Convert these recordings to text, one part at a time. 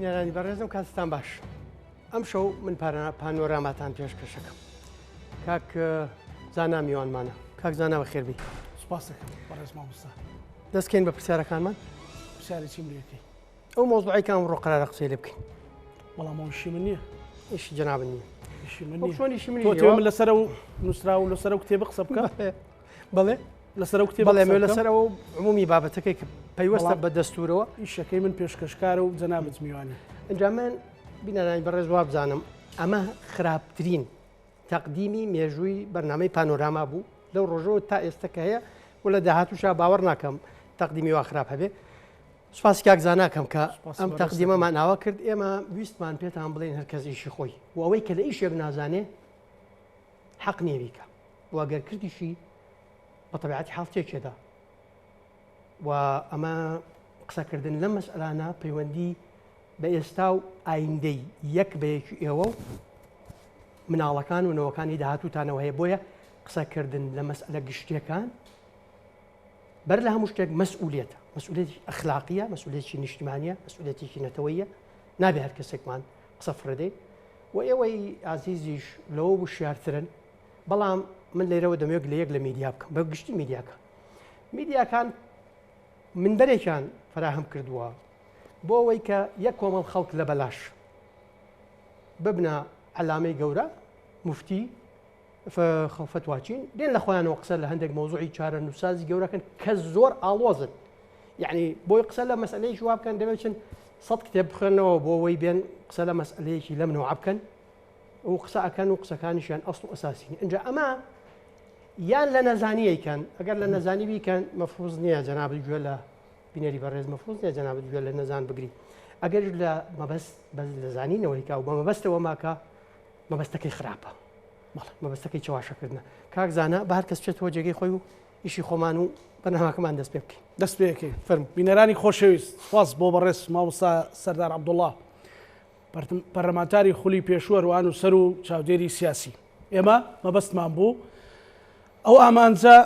بینەرانی بەڕێزم کاتتان باش ئەم شەو من پانۆراماتان پێشکەشەکەم کاک زانا میوانمانە کاک زانا بەخێربی سپاسەکەم بەڕێز مامۆستا دەستکەین بە پرسیارەکانمان پرسیاری چیم لێکەی ئەو مەوزوعەی کە ئەمڕۆ قەرارە قسەی لێ بکەین. بەڵام ئەو ئیشی من نییە. ئیشی جەنابت نییە. ئیشی من نییە. چۆن ئیشی من تۆ تێ من لەسەر ئەو نووسراو و لەسەر ئەو کتێبە قسە بکە؟ بەڵێ. لەسەر ئەو کتێبە بەڵێ لەسەر ئەو عمومی بابەتەکەی کە پەیوەستە بە دەستورەوە. ئیشەکەی من پێشکەشکارە و جەنابت میوانی. ئینجا من بینەرانی بەڕێز وابزانم ئەمە خراپترین تەقدیمی مێژووی بەرنامەی پانۆراما بوو لەو ڕۆژەوە تا ئێستا کە هەیە و لە داهاتووشا باوەڕ ناکەم تەقدیمی وا خراپ هەبێ. سوپاسی کاک زانا کەم کە ئەم تەقدیمەمان ئاوا کرد ئێمە ویستمان پێتان بڵێین هەر کەس ئیشی خۆی و ئەوەی کە لە ئیشێک نازانێ حەق نییە بیکە و ئەگەر کردیشی بە تەبیعەتی حاڵ تێکێدا و ئەمە قسەکردن لەم مەسئلانە پەیوەندی بە ئێستا و ئایندەی یەک بە یەکی ئێوە و مناڵەکان و نەوەکانی داهاتووتانەوە هەیە بۆیە قسەکردن لە مەسئلە گشتیەکان بەر لە هەموو شتێک مەسئولیەتە، مەسئولیەتێکی ئەخلاقییە، مەسئولیەتێکی نیشتیمانییە، مەسئولیەتێکی نەتەوەییە، نابێ هەر کەسێکمان قسە فڕێدەین و ئێوەی ئازیزیش لەوە وشیارترن، بەڵام من لێرەوە دەمەوێت گلەیەک لە میدیا بکەم، بە گشتی میدیاکان. میدیاکان منبەرێکیان فەراهەم کردووە بۆ ئەوەی کە یەک کۆمەڵ خەڵک لە بەلاش ببنە عەلامەی گەورە، موفتی، فەتواچین دێن لە خۆیانەوە قسە لە هەندێک مەوزوعی چارەنووسسازی گەورەکەن کە زۆر ئاڵۆزن یعنی بۆی قسە لە مەسئلەیەکی وا بکەن دەبێت چن سەد کتێب بخوێنەوە بۆ ئەوەی بێن قسە لە مەسئلەیەکی لەم نەوعە بکەن و قسە ئەکەن و قسەکانیشیان ئەسڵ و ئەساسی نیە ئینجا ئەمە یان لە نەزانی ئەیکەن ئەگەر لە نەزانی بیکەن مەفروز نییە جەنابت گوێ لە بینەری بەڕێز مەفروز نییە جەنابت گوێ لە نەزان بگری ئەگەر لە مەبەست بەس لە زانینەوەی کا و بە مەبەستەوە ماکە مەبەستەکەی خراپە بەڵێ مەبەستەکەی چەواشەکردنە کاک زانا با هەر کەس بچێتەوە جێگەی خۆی و ئیشی خۆمان و بەرنامەکەمان دەست پێ بکەین. دەست پێ ئەکەین فەرموو. بینەرانی خۆشەویست سوپاس بۆ بەڕێز مامۆستا سەردار عەبدوڵڵا پەرلەمانتاری خولی پێشوو هەروەها نووسەر و چاودێری سیاسی. ئێمە مەبەستمان بوو ئەو ئامانجە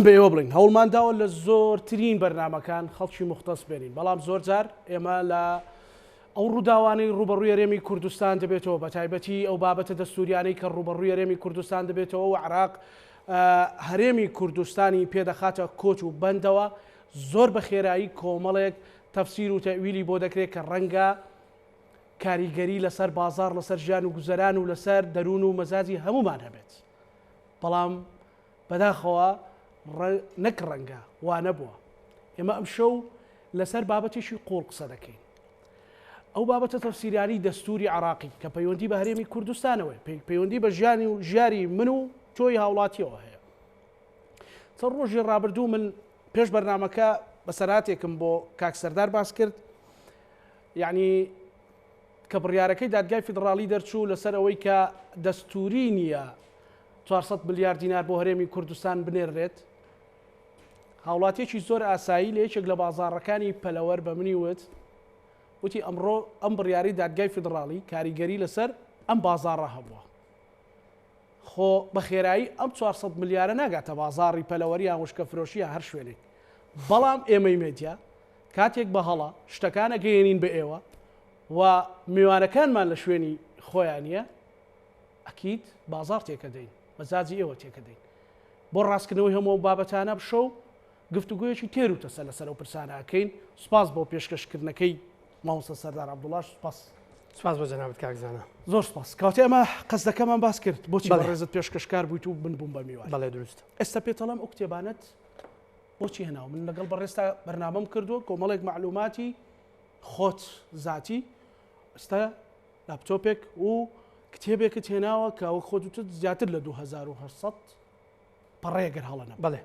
بە ئێوە بڵین هەوڵمان داوە لە زۆرترین بەرنامەکان خەڵکی مختەس بێنین بەڵام زۆر جار ئێمە لە ئەو ڕووداوانەی ڕووبەڕووی هەرێمی کوردستان دەبێتەوە، بەتایبەتی ئەو بابەتە دەستووریانەی کە ڕووبەڕووی هەرێمی کوردستان دەبێتەوە و عێراق هەرێمی کوردستانی پێدەخاتە کۆت و بەندەوە، زۆر بە خێرایی کۆمەڵێک تەفسیر و تەئویلی بۆ دەکرێت کە ڕەنگە کاریگەری لەسەر بازاڕ، لەسەر ژیان و گوزەران و لەسەر دەروون و مەزاجی هەموومان هەبێت. بەڵام بەداخەوە نەک ڕەنگە، وا نەبووە. ئێمە ئەمشەو لەسەر بابەتێکی قووڵ قسە دەکەین. ئەو بابەتە تەفسیرانەی دەستووری عێراقی کە پەیوەندی بە هەرێمی کوردستانەوە هەیە، پەیوەندی بە ژیانی و ژیاری من و تۆی هاوڵاتیەوە هەیە. چەند ڕۆژی ڕابردوو من پێش بەرنامەکە بەسەرهاتێکم بۆ کاک سەردار باس کرد، یعنی کە بڕیارەکەی دادگای فیدڕاڵی دەرچوو لەسەر ئەوەی کە دەستووری نییە 400 ملیار دینار بۆ هەرێمی کوردستان بنێررێت، هاوڵاتیەکی زۆر ئاسایی لە یەکێک لە بازاڕەکانی پەلەوەر بە منی وت، وتی ئەمڕۆ ئەم بڕیارەی دادگای فیدڕاڵی کاریگەری لەسەر ئەم بازاڕە هەبووە. خۆ بە خێرایی ئەم 400 ملیارە ناگاتە بازاڕی پەلەوەر یان وشکەفرۆشی یان هەر شوێنێک. بەڵام ئێمەی مێدیا کاتێک بە هەڵە شتەکان ئەگەیەنین بە ئێوە و میوانەکانمان لە شوێنی خۆیان نییە، ئەکید بازاڕ تێکەدەین، مەزاجی ئێوە تێکەدەین. بۆ ڕاستکردنەوەی هەموو ئەو بابەتانە بشەو گفتوگۆیەکی تێر و تەسە لەسەر ئەو پرسانە ئەکەین. سوپاس بۆ پێشکەشکردنەکەی مامۆستا سەردار عەبدوڵاش. سوپاس. سوپاس بۆ جەنابت کاک زانا. زۆر سوپاس. کەواتە ئێمە قەسدەکەمان باس کرد. بۆچی بەڕێزت پێشکەشکار بوویت و من بووم بە میوان. بەڵێ دروستە. ئێستا پێت ئەڵێم ئەو کتێبانەت بۆچی هێناوە؟ من لەگەڵ بەڕێزتا بەرنامەم کردووە، کۆمەڵێک مەعلوماتی خۆت زاتی ئێستا لاپتۆپێک و کتێبێکت هێناوە کە وەک خۆت وتت زیاتر لە 2800 پەڕەیە گەر هەڵە نەبم. بەڵێ.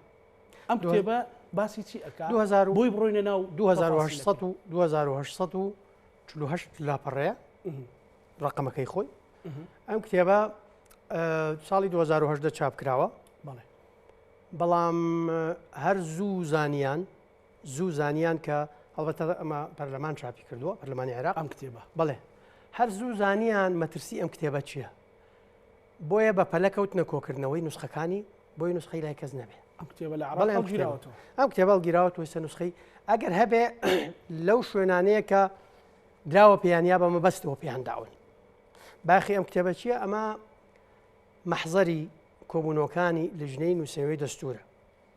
ئەم کتێبە باسی چی ئەکا؟ 2000 بۆی بڕۆینە ناو 2800 و 2848 لاپەڕەیە ڕقەمەکەی خۆی. ئەم کتێبە ساڵی 2018 چاپ کراوە. بەڵێ. بەڵام هەر زوو زانیان زوو زانیان کە هەڵبەتە ئەمە پەرلەمان چاپی کردووە پەرلەمانی عێراق ئەم کتێبە بەڵێ هەر زوو زانیان مەترسی ئەم کتێبە چییە بۆیە بە پەلە کەوتنە کۆکردنەوەی نوسخەکانی بۆی نوسخەی لای کەس نەبێ ئەم کتێبە لە عێراق هەڵگیراوەتەوە ئەم کتێبە هەڵگیراوەتەوە ئێستا نوسخەی ئەگەر هەبێ لەو شوێنانەیە کە دراوە پێیان یا بە مەبەستەوە پێیان داون. باخی ئەم کتێبە چییە؟ ئەمە مەحزەری کۆبوونەوەکانی لیژنەی نووسینەوەی دەستوورە.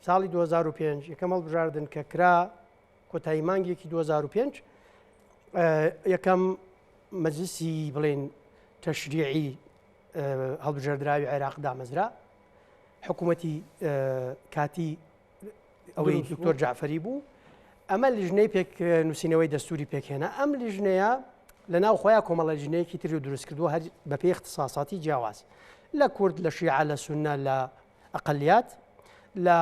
ساڵی 2005 یەکەم هەڵبژاردن کە کرا کۆتایی مانگێکی 2005 یەکەم مەجلسی بڵێن تەشریعی هەڵبژێردراوی عێراق دامەزرا حکوومەتی کاتی ئەوەی دکتۆر جعفری بوو ئەمە لیژنەی پێک نووسینەوەی دەستوری پێکهێنا ئەم لیژنەیە لە ناو خۆیان کۆمەڵە لیژنەیەکی تری و دروست کردووە هەر بەپێی اختصاصاتی جیاواز لە کورد لە شیعە لە سونە لە ئەقلیات لە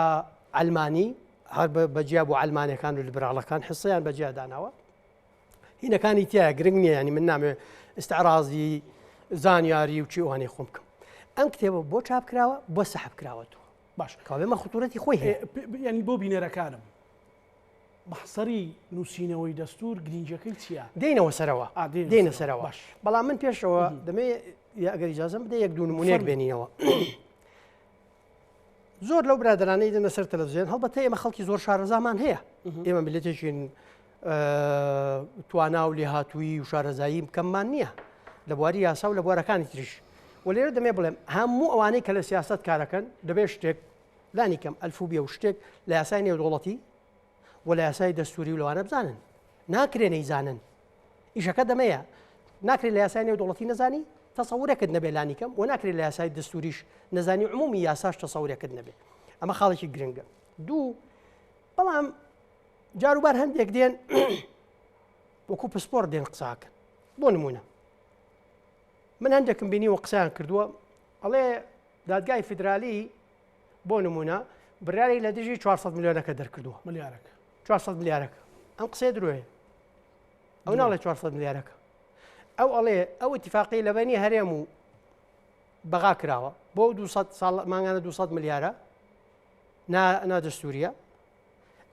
ئەلمانی هەر بەجیا بۆ ئەلمانەکان و لیبراڵەکان حسیان بەجیا داناوە هینەکانی تایە گرنگ نییە ینی من نامێ استعرازی زانیاری و چی ئەوانەی خۆم بکەم ئەم کتێبە بۆ چاپ کراوە بۆ سەحب کراوەتەوە باش کاوێ مە خطورەتی خۆی هەیە ینی بۆ بینەرەکانم مەحزەری نووسینەوەی دەستور گرنگەکەی چییە؟ دێنەوە سەرەوە دێنە سەرەوە باش بەڵام من پێشەوە دەمێ ئەگەر ئیجازەم بدە یەک دوو نمونەیەک بێنینەوە زۆر لەو برادرانەی دێنە سەر تەلەڤزیۆن هەڵبەتە ئێمە خەڵکی زۆر شارەزامان هەیە ئێمە میلەتێکین توانا و لێهاتوویی و شارەزایی کەممان نییە لە بواری یاسا و لە بوارەکانی تریش و لێرە دەمێ بڵێم هەموو ئەوانەی کە لە سیاست کارەکەن دەبێت شتێک لانی کەم ئەلفوبیە و شتێک لە یاسای نێودەوڵەتی و لە یاسای دەستوری و لەوانە بزانن ناکرێ نەیزانن ئیشەکە دەمەیە ناکرێت لە یاسای نێودەوڵەتی نەزانی تەسەورێکت نەبێ لانی کەم و ناکرێت لە یاسای دەستوریش نەزانی عمومی یاساش تەسەورێکت نەبێ ئەمە خاڵێکی گرنگە دوو بەڵام جاروبار هەندێک دێن وەکو پسپۆر دێن قساکەن بۆ نمونە من هەندێکم بینی و قسەیان کردووە ئەڵێ دادگای فیدرالی بۆ نمونە بڕیاری لە دژی 400 ملیۆنەکە دەرکردووە ملیارەکە 400 ملیارەکە ئەم قسەیە درۆیە ئەو ناڵێ 400 ملیارەکە ئەو ئەڵێ ئەو اتفاقی لە بەنی هەرێم و بەغا کراوە بۆ 200 ساڵ مانگانە 200 ملیارە نادەستوریە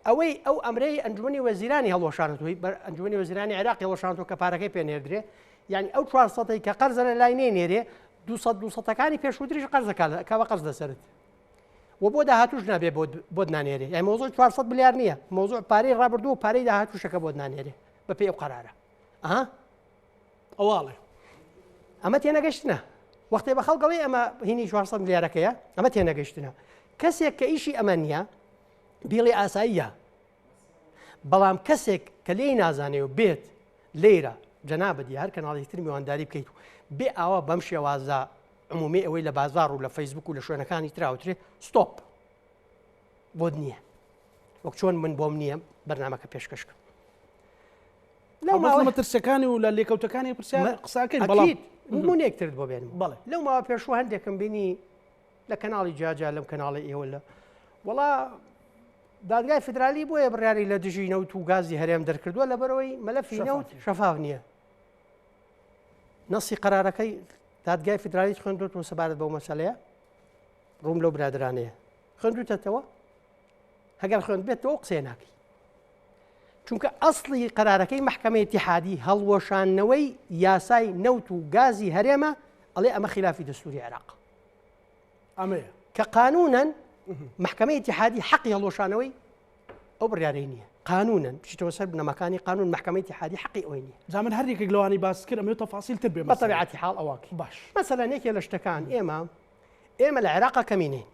ئەوەی ئەو ئەمرەی ئەنجومەنی وەزیرانی هەڵوەشانەوەی بەر ئەنجومەنی وەزیرانی عێراقی هەڵوەشانەوە کە پارەکەی پێ نێردرێ یعنی ئەو 400 کە قەرزە لە لای نەینێرێ 200 200ەکانی پێشووتریش قەرزەکە کە بە قەرز لەسەرت و بۆ داهاتوش نابێ بۆت نانێرێ یعنی مۆزوع 400 ملیار نییە مۆزوع پارەی ڕابردوو و پارەی داهاتوشەکە بۆت نانێرێ بە پێی ئەو قەرارە ئەها ئەواڵێ ئەمە تێنەگەشتنە وەختێ بە خەڵک ئەڵێ ئەمە هینی 400 ملیارەکەیە ئەمە تێنەگەشتنە کەسێک کە ئیشی ئەمە نییە بیڵێ ئاساییە بەڵام کەسێک کە لێی نازانێ و بێت لێرە جەنابەت یا هەر کەناڵی تر میوانداری بکەیت و بێ ئاوا بەم شێوازە عمومی ئەوەی لە بازار و لە فەیسبوک و لە شوێنەکانی تراوترێ ستۆپ بۆت نییە وەک چۆن من بۆم نییە بەرنمەکە پێشکەشکەم لەو ماوە مەترسەکانی و لە لێکەوتەکانی پرسیار قساکەین بەڵام نمونەیەک ترت بۆ بێنم بەڵێ لەو ماوە پێشوو هەندێکم بینی لە کەناڵی جیاجیا لەم کەناڵی ئێوە لە وەڵا دادگای فیدرالی بۆیە بڕیاری لە دژی نەوت و گازی هەرێم دەرکردووە لەبەرەوەی مەلەفی نەوت شەفاف نییە نەسی قەرارەکەی دادگای فیدرالی خوێندوتەوە سەبارەت بەو مەسەلەیە ڕووم لەو برادرانەیە خوێندوتەتەوە هەگەر خوێندبێتەوە قسەیە ناکەی چونکە ئەسڵی قەرارەکەی مەحکەمەی ئیتیحادی هەڵوەشاندنەوەی یاسای نەوت و گازی هەرێمە ئەڵێ ئەمە خلافی دەستوری عێراق ئەمەیە کە قانونەن مەحکەمەی ئیتیحادی حەقی هەڵوەشانەوەی ئەو بڕیارەی نییە قانونەن بچیتەوە سەر بنەماکانی قانون مەحکەمەی ئیتیحادی حەقی ئەوەی نییە جا من هەر یەکێک لەوانەی باس کرد ئەمەوێت تەفاسیل تر بێ بە تەبیعەتی حاڵ ئەوە باش مەسەلەن یەکێ لە شتەکان ئێمە ئێمە لە عێراقا کەمینەین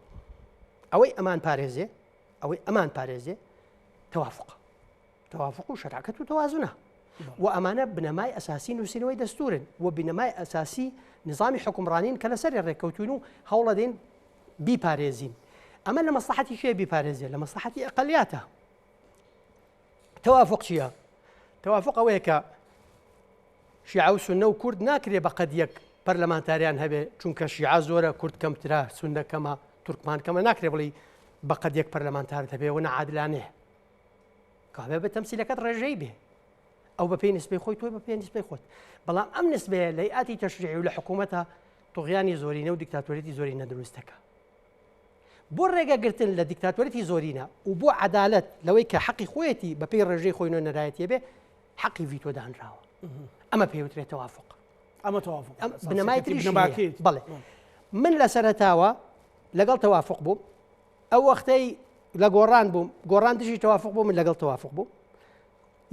ئەوەی ئەمان پارێزێ ئەوەی ئەمان پارێزێ تەوافقە تەوافق و شەراکەت و تەوازنە و ئەمانە بنەمای ئەساسی نووسینەوەی دەستورن و بنەمای ئەساسی نظامی حکومڕانین کە لەسەری ڕێککەوتوین و هەوڵەدەین بیپارێزین ئەمە لە مەسلحەتی شێ بیپارێزێ لە مەسلحەتی ئەقلیاتە تەوافق چییە؟ تەوافق ئەوەیە کە شیعە و سوننە و کورد ناکرێ بە قەد یەک پەرلەمانتاریان هەبێ چونکە شیعە زۆرە کورد کەمترە سوننە کەمە تورکمان کەمە ناکرێ بڵێی بە قەد یەک پەرلەمانتارت هەبێ و نەعادلانەیە کابێ بە تەمسیلەکەت ڕێژەی بێ ئەو بە پێی نسبەی خۆی تۆی بە پێی نسبەی خۆت بەڵام ئەم نسبەیە لە ئاتی تەشریعی و لە حکوومەتە طغیانی زۆرینە و دیکتاتۆریەتی زۆرینە دروستەکە بۆ ڕێگەگرتن لە دیکتاتۆریەتی زۆرینە و بۆ عەدالەت لەوەی کە حەقی خۆیەتی بەپێی ڕێژەی خۆی نوێنەرایەتیە بێ حەقی ڤیتۆ دانراوە ئەمە پێوترێت تەوافق ئەمە تەوافق بنەمای تریش بەڵێ من لە سەرەتاوە لەگەڵ تەوافق بووم ئەو وەختەی لە گۆڕان بووم گۆڕان دژی تەوافق بوو من لەگەڵ تەوافق بووم.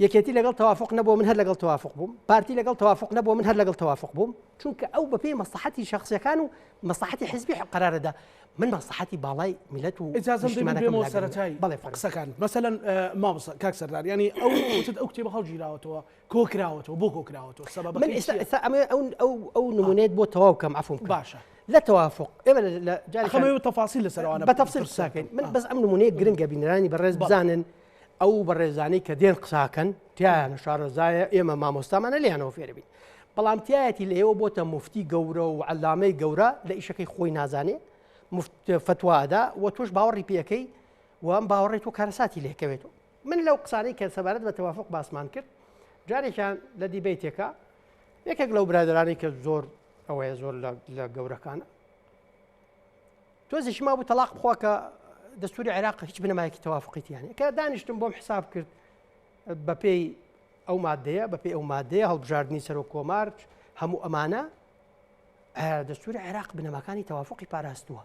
یەکێتی لەگەڵ تەوافق نەبوو من هەر لەگەڵ تەوافق بووم، پارتی لەگەڵ تەوافق نەبوو من هەر لەگەڵ تەوافق بووم، چونکە ئەو بەپێی مەسڵەحەتی شەخسیەکان و مەسڵەحەتی حزبی قەرارەدا، من مەسڵەحەتی باڵای میلەت و ئیجازەم دەی من نیشتیمانەکەم بێمەوە لا گرنگە. سەرەتای بەڵێ فەرموو. قسەکانت مەسەلەن مامۆستا کاک سەردار یانی ئەو وتت ئەو کتێبە هەڵگیراوەتەوە کۆ کراوەتەوە بۆ کۆ کراوەتەوە من سەبەبەکەی ئێستا چییە؟ ئێستا ئەمە ئەو ئەو ئەو نمونەیەت بۆ تەواو کەم عەفوم بکە. باشە. لە تەوافق ئێمە لە جارێکیان ئەخەمەوە تەفاسیل لەسەر ئەوانە بە تەفسیل پرسیار قسەکەین. بکەم. من بەس ئەم نمونەیە گرنگە بینەرانی بەڕێز بزانن ئەو بەڕێزانەی کە دێن قساکەن تیایانە شارەزایە ئێمە مامۆستامانە لێیانەوە فێربین بەڵام تایەتی لە ئێوە بۆتە مفتی گەورە و عەلامەی گەورە لە ئیشەکەی خۆی نازانێ مفت فەتوادا و تۆش باوەڕی پێەکەی و ئەم باوەڕی تۆ کارەساتی لێکەوێتەوە. من لەو قسانەی کە سەبارەت بە تەوافق باسمان کرد جارێکیان لە دیبەیتێکە یەکێک لەو برادرانی کە زۆر ئەوەیە زۆر لە گەورەکانە تۆزێکی مابوو تەلاق بخوا کە دەستوری عێراق هیچ بنەمایەکی تەوافقی تیانە کە دانیشتم بۆم حساب کرد بەپێی ئەو مادەیە بەپێی ئەو مادەیە هەڵبژاردننی سەرۆک کۆمار هەموو ئەمانە دەستوری عێراق بنەماکانی تەوافقی پاراستووە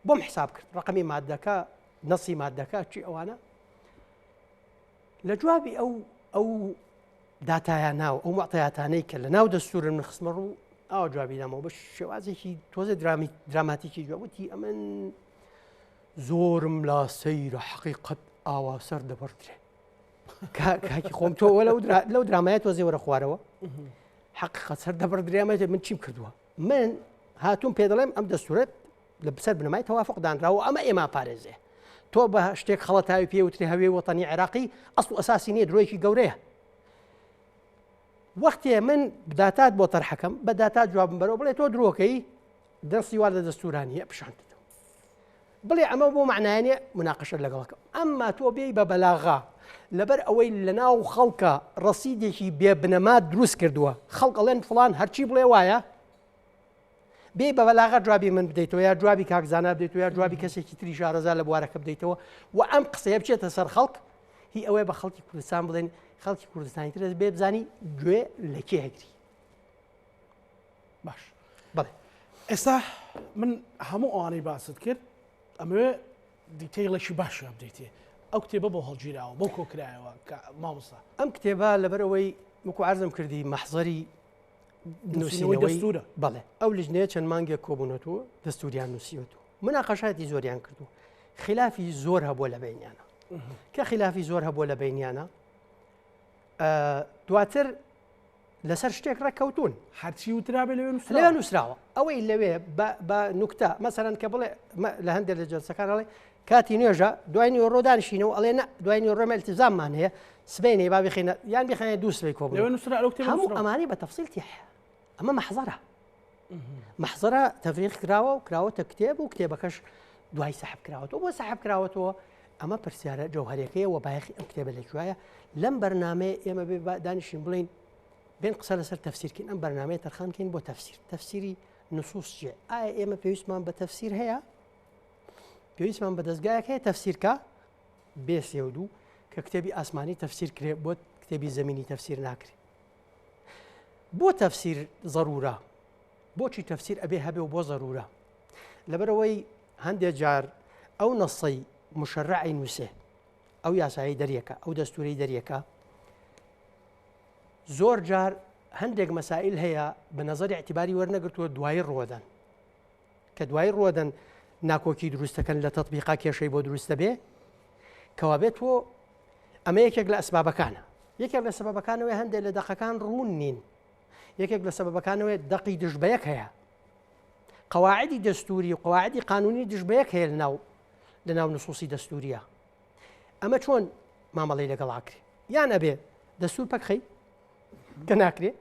بۆم حساب کرد ڕقمی مادەکە نەسی مادەکە چی ئەوانە لە جوابی ئەو ئەو داتایانە و ئەو معتەیاتانەی کە لە ناو دەستورن من خستمە ڕوو ئاوا جوابی دامەوە بە شێوازێکی تۆزێ درامی دراماتیکی جواب وتی ئەمن زۆرم لا سەیرە حەقیقەت ئاوا سەر دەبڕدرێ کاکی خۆم تۆ لەو درامایە تۆزێ وەرە خوارەوە حەقیقەت سەر دەبڕدرێ ئەمە من چیم کردووە من هاتووم پێ دەڵێم ئەم دەستورەت لە سەر بنەمای تەوافق دانراوە ئەمە ئێمە پارێزێ تۆ بە شتێک خەڵەتاوی پێ وترێ هەوێ وەتەنی عێراقی ئەسڵ و ئەساسی نییە درۆیەکی گەورەیە وەختێ من داتات بۆ تەرحەکەم بە داتا جوابم بەرەوە بڵێ تۆ درۆکەی دەستی وا لە دەستورانیە پیشان دەدەم بڵێ ئەمە بۆ معنایانە مناقشە لەگەڵەکەم ئەمما تۆ بێی بە بەلاغا لەبەر ئەوەی لە ناو خەڵکە ڕەسیدێکی بێ بنەما دروست کردووە خەڵک ئەڵێن فڵان هەرچی بڵێ وایە بێی بە بەلاغە جوابی من بدەیتەوە یا جوابی کاک زانا بدەیتەوە یا جوابی کەسێکی تری شارەزا لە بوارەکە بدەیتەوە و ئەم قسەیە بچێتە سەر خەڵک هی ئەوەیە بە خەڵکی کوردستان بڵێن خەڵکی کوردستانی ترس بێ بزانی گوێ لە کێ هەگری باش بەڵێ ئێستا من هەموو ئەوانەی باست کرد ئەمەوێ detail ێکی باشیان بدەیتێ ئەو کتێبە بۆ هەڵگیراوە بۆ کۆکرایەوە کە مامۆستا ئەم کتێبە لەبەرئەوەی وەکو عەرزم کردی مەحزەری نووسینەوەی دەستورە. بەڵێ ئەو لیژنەیە چەند مانگێک کۆبوونەتەوە دەستوریان نووسیوەتەوە مناقەشاتی زۆریان کردو خلافی زۆر هەبووە لە بینیانە کە خلافی زۆر هەبووە لە بینیانە دواتر لەسەر شتێک ڕێککەوتون هەرچی وترابێ لەوێ لەوێ نووسراوە ئەوەی لەوێ بە نوکتە مەسەرەن کە بڵێ لە هەندێک لە جەلسەکان ئەڵێ کاتی نوێژە دوای نیوەڕۆ دانیشینەوە ئەڵێ نا دوای نیوەڕۆ ئێمە التزاممان هەیە سبەینێ با بخینە یان بخەنە دوو سبەی کۆبوونەوە. لەوێ نووسرا لەو کتێبە هەموو نووسراوە. ئەمانەی بە تەفسیل تیایە ئەمە مەحزەرە مەحزەرە تەفریق کراوە و کراوەتە کتێب و کتێبەکەش دوای سەحب کراوەتەوە بۆ سەحب کراوەتەوە ئەمە پرسیارە جەوهەرەکەیە و بایەخی ئەم کتێبە لەکوایە لەم بەرنمەیە ئێمە بێ با دانیشین بڵین بێن قسە لەسەر تەفسیرکەین ئەم بەرنمەیە تەرخانکەین بۆ تەفسیر تەفسیری نصوص چیە ئایا ئێمە پێویستمان بە تەفسیر هەیە پێویستمان بە دەزگایەک هەیە تەفسیر کا بێ سێ و دوو کە کتێبی ئاسمانی تەفسیر کرێ بۆ کتێبی زەمینی تەفسیر ناکرێ بۆ تەفسیر زەرورە بۆچی تەفسیر ئەبێ هەبێ و بۆ زەرورە لەبەرەوەی هەندێک جار ئەو نەسەی مشەرعی نووسێ ئەو یاسایی دەریەکە ئەو دەستوری دەریەکە زۆر جار هەندێک مەسائل هەیە بە نظری اعتباری وەرنەگرتووە دوایی ڕوەدەن کە دوایی ڕوەدەن ناکۆکی دروست دەکەن لە تەتبیقا کێشەی بۆ دروست دەبێ کەوابێت تۆ ئەمە یەکێک لە ئەسبابەکانە یەکێک لە سەبەبەکانەوەی هەندێک لە دەقەکان ڕوون نین یەکێک لە سەبەبەکانەوەی دەقی دژ بە یەک هەیە قواعدی دەستوری و قواعدی قانونی دژ بە یەک هەیە لەناو لەناو نصوصی دەستوریە ئەمە چۆن مامەڵەی لەگەڵ ئاکرێ یان ئەبێ دەستور پەکخەی کە ناکرێ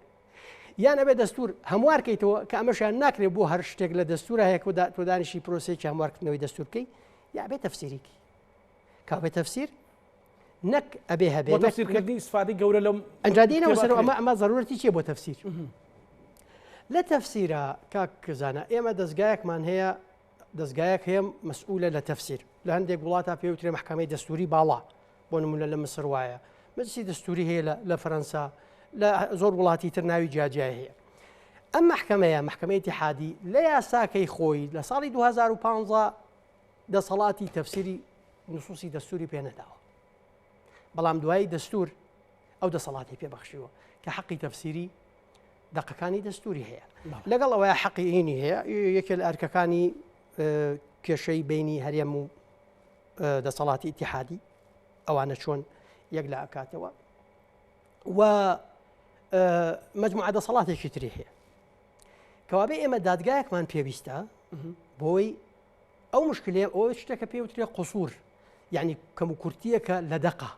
یان ئەبێ دەستور هەموار کەیتەوە کە ئەمەشیان ناکرێت بۆ هەر شتێک لە دەستورە هەیە تۆ دانیشی پرۆسێکی هەموارکردنەوەی دەستور بکەی یا بێ تەفسیریکی کاوێ تەفسیر نەک ئەبێ هەبێ بۆ تەفسیرکردنی ئیسفادەی گەورە لەم ئەنجا دێنەوە کتێبە سەر ئەکرێ. ئەمە ئەمە زەرورەتی چییە بۆ تەفسیر لە تەفسیرە کاک زانا ئێمە دەستگایەکمان هەیە دەستگایەک هەیە مەسئولە لە تەفسیر لە هەندێک وڵاتە پێوترێ محکمەی دەستوری باڵا بۆ نمونە لە مسر وایە مەجلسی دەستوری هەیە لە فەرەنسا لە زۆر وڵاتی تر ناوی جیاجیای هەیە ئەم محکمەیە محکمەی ئیتیحادی لە یاساکەی خۆی لە ساڵی 2015 دەسەڵاتی تەفسیری نصوصی دەستوری پێ نەداوە بەڵام دوایی دەستور ئەو دەسەڵاتی پێ بەخشیوە کە حەقی تەفسیری دەقەکانی دەستوری هەیە. لەگەڵ ئەوەیە حەقی ئینی هەیە، یەکێ لە ئەرکەکانی کێشەی بینی هەرێم و دەسەڵاتی ئیتیحادی ئەوانە چۆن یەک لە ئەکاتەوە و مجموعە دەسەڵاتێکی تری هەیە. کەوابێ ئێمە دادگایەکمان پێویستە بۆی ئەو مشکلەیە ئەوە شتێکە پێ وترێ قسوور یعنی کەم و کورتیەکە لە دەقە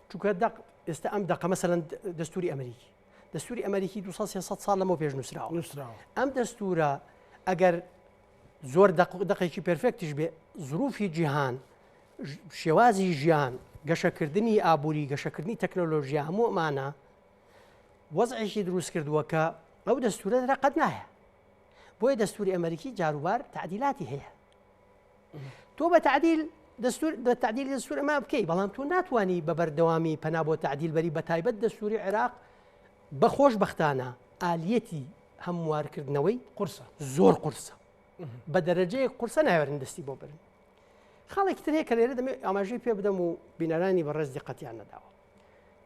چونکە دەق ئێستا ئەم دەقە مەسەلەن دەستوری ئەمریکی دەستوری ئەمریکی 200 300 ساڵ لەمەو پێش نووسراوە نووسراوە ئەم دەستورە ئەگەر زۆر دەقێکی perfect یش بێ زروفی جیهان شێوازی ژیان گەشەکردنی ئابووری گەشەکردنی تەکنۆلۆژیا هەموو ئەمانە وەزعێکی دروست کردووە کە ئەو دەستورە رەقەت نایە بۆیە دەستوری ئەمریکی جاروبار تعدیلاتی هەیە تۆ بە تعدیل دەستور بە تعدیل دەستور ئەمە بکەی بەڵام تۆ ناتوانانی بە بەردەوامی پەنا بۆ تعدیل بەری بە تایبەت دەستوری عێراق بە خۆشببختانە ئالیەتی هەموارکردنەوەی قورسە زۆر قورسە بە دەرەجەیەک قورسە ناوێرن دەستی بۆ برن خاڵێکی تر هەیە کە لێرە دەمێ ئاماژەی پێ بدەم و بینەرانی بەڕێز دیقەتیان نەداوە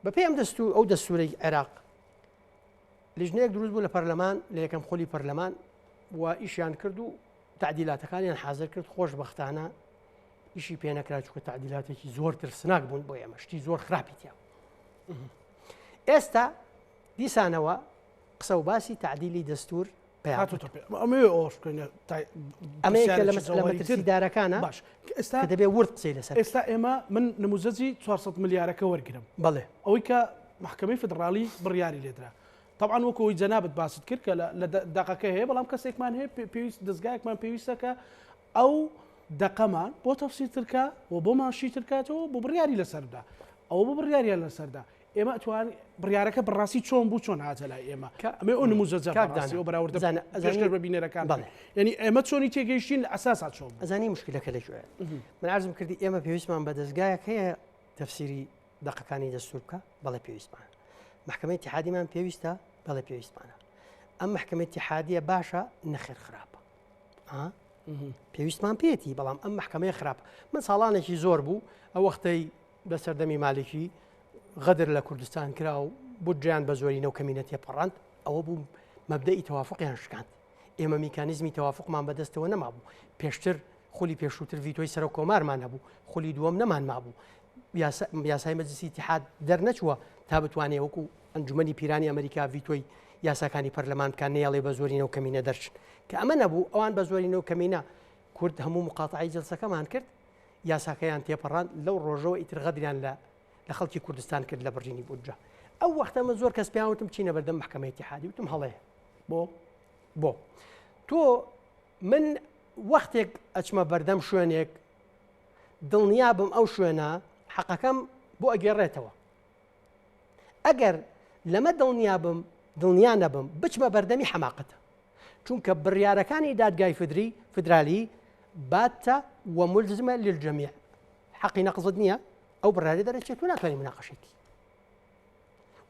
بەپێی ئەم دەستور ئەو دەستورەی عێراق لیژنەیەک دروست بوو لە پەرلەمان لە یەکەم خولی پەرلەمان و ئیشیان کرد و تعدیلاتەکانیان حاضر کرد خۆشببختانە ئیشی پێ نەکرا چونکە تعدیلاتێکی زۆر ترسناک بوون بۆ ئێمە شتی زۆر خراپی تیا ئێستا دیسانەوە قسە و باسی تعدیلی دەستور ئەمەیە لە مەترسیدارەکانە باش ئێستا دەبێ ورد قسەی لەسەر ئێستا ئێمە من نموزەجی 400 ملیارەکە وەرگرم بەڵێ ئەوەی کە محکمەی فدراڵی بڕیاری لێدرا طبعا وەکو ئەوی جەنابت باست کرد کە لە دەقەکە هەیە بەڵام کەسێکمان هەیە پێویست دەستگایەکمان پێویستە کە ئەو دەقەمان بۆ تەفسیر ترکا و بۆمان شی ترکاتەوە بۆ بڕیاری لەسەردا ئەوە بۆ بڕیاریان لەسەردا ئێمە ئەتوان بڕیارەکە بەڕاستی چۆن بوو چۆن هاتە لای ئێمە کە ئەمێ ئەو نموزەجە کاک بەڕاستی دانا ئەو بەراوردە زانە ئەزانی پێشکەش بە بینەرەکان بەڵێ. یعنی ئێمە چۆنی تێگەیشتین لە ئەساسا چۆن بوو ئەزانی مشکلەکە لەکوێ من عەرزم کردی ئێمە پێویستمان بە دەزگایەک هەیە تەفسیری دەقەکانی دەستور بکە بەڵێ پێویستمان محکمەی اتحادیمان پێویستە بەڵێ پێویستمانە ئەم محکمەی اتحادیە باشە نەخێر خراپە پێویستمان پێێتی بەڵام ئەم محکمەیە خراپ من ساڵانێکی زۆر بوو ئەو وەختەی لە سەردەمی مالکی غەدر لە کوردستان کرا و بودجەیان بە زۆرینە و کەمینە تێپەڕاند، ئەوە بوو مەبدەئی تەوافوقیان شکاند. ئێمە میکانیزمی تەوافوقمان بەدەستەوە نەمابوو. پێشتر خولی پێشووتر ڤیتۆی سەرۆک کۆمارمان هەبوو، خولی دووەم نەمان مابوو. یاسای مەجلسی ئیتیحاد دەرنەچووە تا بتوانێ وەکو ئەنجومەنی پیرانی ئەمریکا ڤیتۆی یاساکانی پەرلەمان بکات، نەیەڵێ بە زۆرینە و کەمینە دەرچن. کە ئەمە نەبوو، ئەوان بە زۆرینە و کەمینە کورد هەموو مقاتەعەی جەلسەکەمان کرد، یاساکەیان تێپەڕاند، لەو ڕۆژەوە ئیتر غەدریان لە لە خەڵکی کوردستان کرد لە بڕینی بودجە. ئەو وەختە من زۆر کەس پێیان وتم بچینە بەردەم مەحکەمەی ئیتیحادی، وتم هەڵەیە. بۆ؟ بۆ؟ تۆ من وەختێک ئەچمە بەردەم شوێنێک دڵنیا بم ئەو شوێنە حەقەکەم بۆ ئەگێڕێتەوە. ئەگەر لەمە دڵنیا بم دڵنیا نەبم بچمە بەردەمی حەماقەتە. چونکە بڕیارەکانی دادگای فدری فدرالی باتە و ملزمە للجميع حەقی نەقزت نییە ئەو بڕیارە دەرەچێت و ناتوانانی مناقەشەی بکەی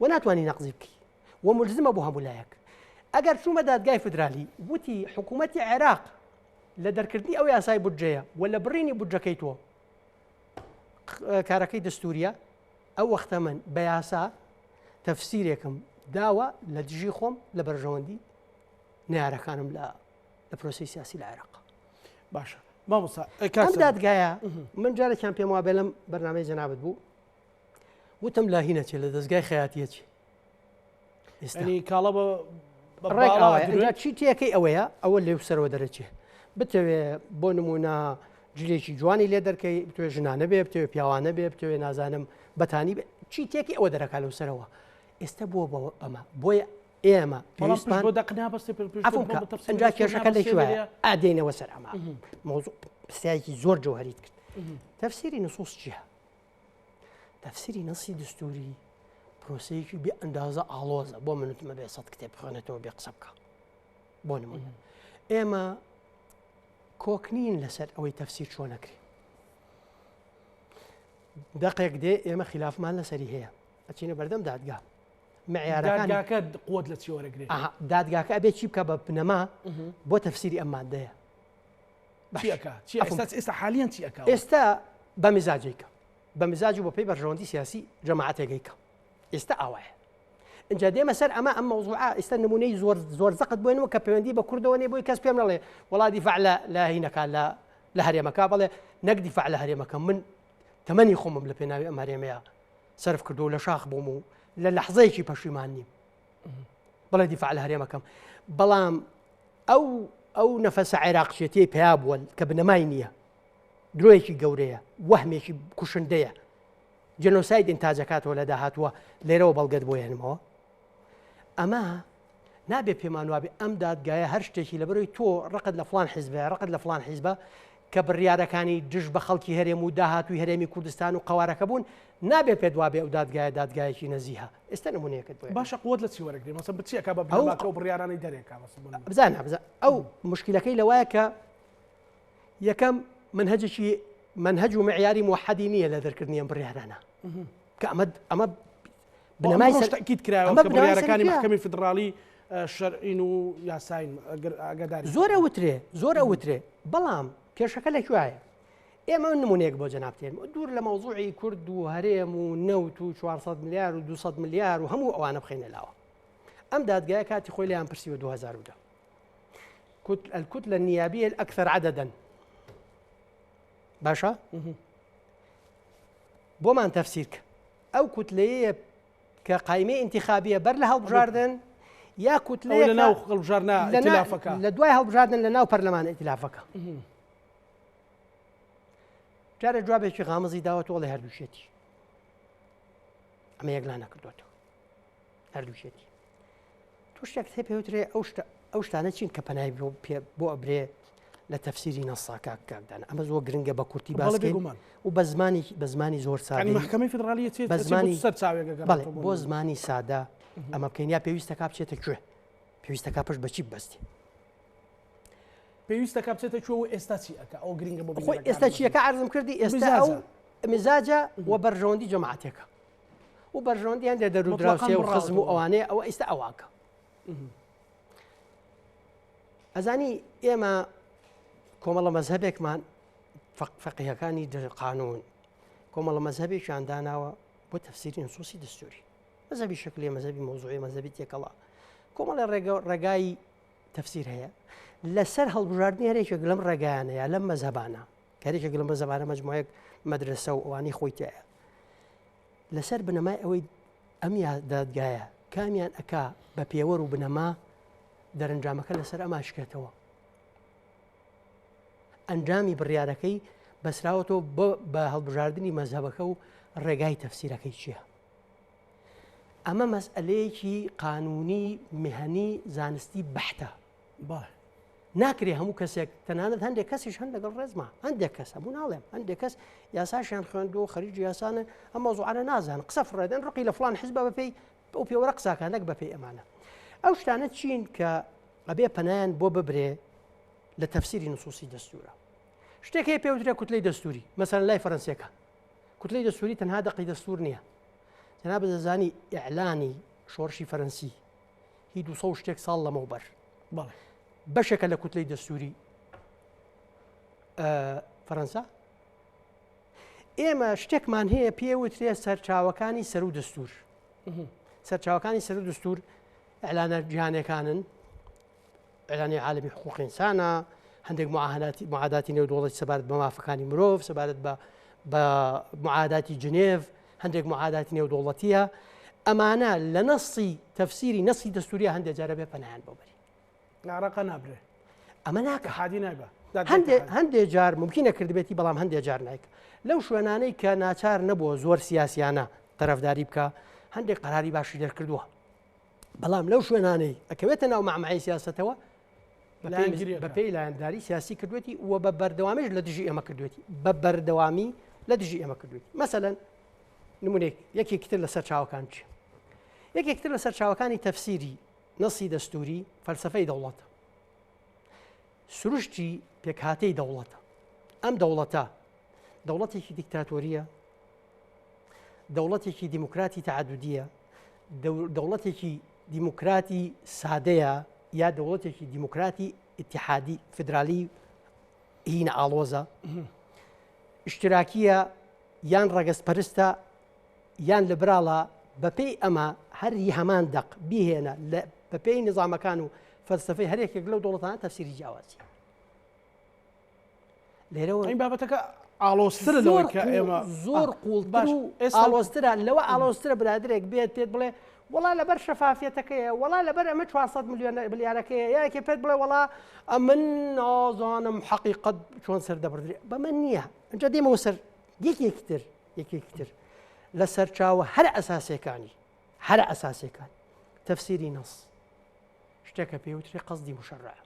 و ناتوانانی نەقزی بکەی و ملزمە بۆ هەموو لایەک ئەگەر چوومە دادگای فدرالی وتی حکوومەتی عێراق لە دەرکردنی ئەو یاسای بودجەیە و لە بڕینی بودجەکەی تۆ کارەکەی دەستوریە ئەو وەختە من بە یاسا تەفسیرێکم داوە لە دژی خۆم لە بەرژەوەندی نەیارەکانم لە لە پرۆسی سیاسی لە عێراق. باشە مامۆستا ئەم دادگایە من جارێکیان پێم وابێ لەم بەرنامەی جەنابت بوو وتم لە هینە چێ لە دەستگای خەیاتیە چێ ئێستا کاڵە بە ڕێک چی تێکەی ئەوەیە ئەوە لێو سەرەوە دەرەچێ بتەوێ بۆ نمونە جلێکی جوانی لێ دەرکەی بتوێ ژنانە بێ بتوێ پیاوانە بێ بتوێ نازانم بەتانی چی تێکی ئەوە دەرەکە لەو سەرەوە ئێستا بووە بەمە بۆیە ئێمە پێویستمان بۆ دەق نابەستێ عەفوم کە ئەنجا کێشەکە لە کوێیە ئادێنەوە سەر ئەمە مەوزوع پرسیارێکی زۆر جەوهەریت کرد تەفسیری نصوص چییە تەفسیری نەسی دستوری پرۆسەیەکی بێ ئەندازە ئاڵۆزە بۆ من وتمە بێ سەد کتێب بخوێنێتەوە بێ قسە بکە بۆ نمونە ئێمە کۆک نین لەسەر ئەوەی تەفسیر چۆن نەکرێ دەقێک دێ ئێمە خلافمان لەسەری هەیە ئەچینە بەردەم دادگا معیارەکانی دادگاکە قوت لە چی وەرەگرێ؟ ئەها دادگاکە ئەبێ چی بکا بە بنەما بۆ تەفسیری ئەم مادەیە؟ چی ئەکا؟ چی ئێستا ئێستا حالیان چی ئەکا؟ ئێستا بە میزاجی کە بە میزاج و بە پێی بەرژەوەندی سیاسی جەماعەتێک ئەیکا. ئێستا ئاوایە. ئینجا دێمە سەر ئەمە ئەم مەوزوعە ئێستا نمونەی زۆر زۆر زەقت بۆینەوە کە پەیوەندی بە کوردەوە نیە بۆی کەس پێم نەڵێ وەڵا دیفاع لە لە هینەکە لە لە هەرێمەکە بڵێ نەک دیفاع لە هەرێمەکە من تەمەنی خۆمم لە پێناوی ئەم هەرێمەیە سەرف کردو لە شاخ بووم و لە لەحزەیەکی پەشیمان نیم بڵێ دیفاع لە هەرێمەکەم بەڵام ئەو ئەو نەفەسە عێراقچێتیەی پیا بووە کە بنەمای نییە درۆیەکی گەورەیە وەهمێکی کوشندەیە جێنۆساید ئینتاجەکاتەوە لە داهاتووە لێرەوە بەڵگەت بۆ هێنمەوە ئەمە نابێ پێمان وابێ ئەم دادگایە هەر شتێکی لەبەرەوەی تۆ ڕقت لە فلان حیزبە ڕقت لە فلان حیزبە کە بڕیارەکانی دژ بە خەڵکی هەرێم و داهاتووی هەرێمی کوردستان و قەوارەکە بوون نابێ پێت وابێ ئەو دادگایە دادگایەکی نەزیهە ئێستا نمونەیەکت بۆ باشە قوت لە چی وەرەگری مەسە بچیەکە بە بنەماکە و بڕیارانەی دەرێکا بزانە بزانە ئەو مشکلەکەی لەوایە کە یەکەم مەنهەجێکی مەنهەج و معیاری موحەدی نییە لە دەرکردنی ئەم بڕیارانە کە ئەمە ئەمە بنەمای سەر تەئکید کراوە کە بڕیارەکانی مەحکەمەی فیدراڵی شەرعین و یاساین ئاگاداری زۆر ئەوترێ زۆر ئەوترێ بەڵام کێشەکە لە کوایە ئێمە نمونەیەک بۆ جەناب تێن دوور لە مەوزوعی کورد و هەرێم و نەوت و 400 ملیار و 200 ملیار و هەموو ئەوانە بخینە لاوە ئەم دادگایە کاتی خۆی لێیان پرسیوە 2010 الكتلة النيابية الأكثر عددا باشە بۆمان تەفسیر کە ئەو کوتلەیە کە قایمەی ئینتخابیە بەر لە هەڵبژاردن یا کوتلەیە لە ناو هەڵبژاردنە ئیتلافەکە لە دوای هەڵبژاردن لە ناو پەرلەمان ئیتلافەکە جارە جوابێکی غامزی داوە تۆڵێ هەردووشێتی ئەمە یەکلا نەکردوێتەوە هەردووشێتی تۆ شتێک هەیە پێوترێ ئەو شتە ئەو شتانە چین کە پەنای بۆ پێ بۆ ئەبرێ لە تەفسیری نەسا کاک کاکدان ئەمە زۆر گرنگە بە کورتی بەڵێ باس بکەین بێگومان. و بە زمانی بە زمانی زۆر یعنی سادەی محکمەی فیدراڵی چێ بە چێ بۆ زمانی سەر چاوێک بەڵێ ئەگەڕێتەوە بۆ بۆ نموونە. زمانی سادە ئەمە بکەین یا پێویستە کا بچێتە کوێ پێویستە کا پشت بە چی ببەستێ پێویستە کا بچێتە کوێ و ئێستا چی ئەکا ئەوە گرنگە بۆ خۆی بینەرەکانمان. ئێستا چیەکە عەرزم کردی ئێستا ئەو مزاجە. مزاجە و بەرژەوەندی جەماعەتێکە و بەرژەوەندی هەندێک دەر و دراوسێ و خزم و ئەوانەیە ئەوە ئیستا ئەواکە ئەزانی ئێمە کۆمەڵە مەزهبێکمان فەقیهەکانی قانون کۆمەڵە مەزهبێکیان داناوە بۆ تەفسیری نصوصی دەستوری مەزهبی شکلی مەزهبی مەوزوعی مەزهبی تێکەڵا کۆمەڵە ڕێگای تەفسیر هەیە لەسەر هەڵبژاردنی هەرێکێک لەم ڕێگایانە یا لەم مەزهبانە کارێکێک لەم مەزهبانە مەجموعەیەک مەدرسە و ئەوانەی خۆی تایە لەسەر بنەمای ئەوەی ئەم یا دادگایە کامیان ئەکا بە پێوەر و بنەما دەرەنجامەکە لەسەر ئەم ئاشکێتەوە ئەنجامی بڕیارەکەی بەسراوەتەوە بە هەڵبژاردنی مەزهەبەکە و ڕێگای تەفسیرەکەی چییە ئەمە مەسئلەیەکی قانونی مهنی زانستی بەحتە بەڵێ. ناکرێ هەموو کەسێک تەنانەت هەندێک کەسیش هەن لەگەڵ ڕێزما هەندێک کەس هەموو ناڵێم هەندێک کەس یاساشیان خوێندووە خەریکی یاسانن ئەم مەوزوعانە نازانن قسە فڕێدەن ڕقی لە فڵان حزبە بەپێی ئەو پێوەرە قساکان نەک بەپێی ئەمانە ئەو شتانە چین کە ئەبێ پەنایان بۆ ببرێ لە تەفسیری نصوصی دەستورە شتێک هەیە پێوترێ کوتلەی دەستوری مەسەلەن لای فەرەنسیەکە کوتلەی دەستوری تەنها دەقی دەستور نییە جەناب دەزانی ئیعلانی شۆڕشی فەرەنسی هی 200 و شتێک ساڵ لەمەوبەر بەڵێ بەشێکە لە کوتلەی دەستوری فەرەنسا ئێمە شتێکمان هەیە پێوترێ سەرچاوەکانی سەر و دەستور سەرچاوەکانی سەر و دەستور ئەلانە جیهانەکانن ئەلانی عالمی حقوق ئینسانە هەندێک معاهداتی معاداتی نێودەوڵەتی سەبارەت بە مافەکانی مرۆڤ سەبارەت بە بە معاداتی جنێڤ هەندێک معاداتی نێودەوڵەتیە ئەمانە لە نەسی تەفسیری نەسی دەستوریە هەندێک جارە بێ پەنایان بۆ بەری لە عراقا نابرێ ئەمە ناکە حادی نایبە هەندێ جار ممکنە کردبێتی بەڵام هەندێ جار نایکە لەو شوێنانەی کە ناچار نەبووە زۆر سیاسیانە تەرەفداری بکە هەندێک قەراری باشی دەرکردووە بەڵام لەو شوێنانەی ئەکەوێتە ناو مەعمەعی سیاستەوە بەپێی لایەنداری سیاسی کردوێتی و بە بەردەوامیش لە دژی ئێمە کردوێتی بە بەردەوامی لە دژی ئێمە کردوێتی مەسەەن نمونێک یەکێکتر لە سەرچاوەکان چی یەکێکتر لە سەرچاوەکانی تەفسیری نەسی دەستوری فەلسفەی دەوڵەتە سروشتی پێکهاتەی دەوڵەتە ئەم دەوڵەتە دەوڵەتێکی دیکتاتۆریە دەوڵەتێکی دیموکراتی تەعەدودیە دەوڵەتێکی دیموکراتی سادەیە یا دەوڵەتێکی دیموکراتی ئیتحادی فدرالی هینە ئاڵۆزە اشتراکیە یان ڕەگەزپەرستە یان لەبراڵە بەپێی ئەمە هەر هەمان دەق بیهێنە لە بەپێی نظامەکان و فەلسفەی هەر یەکێک لەو دەوڵەتانە تەفسیری جیاوازی لێرەوە این بابەتەکە ئاڵۆزترە لەوەی کە ئێمە زۆر قوڵتر و ئاڵۆزترە لەوە ئاڵۆزترە برادرێک بێت پێت بڵێ وەڵا لەبەر شەفافیەتەکەیە وەڵا لەبەر ئەمە 400 ملیۆن ملیارەکەیە یاکێ پێت بڵێ وەڵا ئەمن نازانم حەقیقەت چۆن سەر دەبردرێ بەمە نییە ئەجا دێمەوە سەر یەکێکی تر یەکێکی تر لە سەرچاوە هەر ئەساسەکانی هەر ئەساسەکان تەفسیری نەس شتێکە پێوترێ قەزدی مشەڕع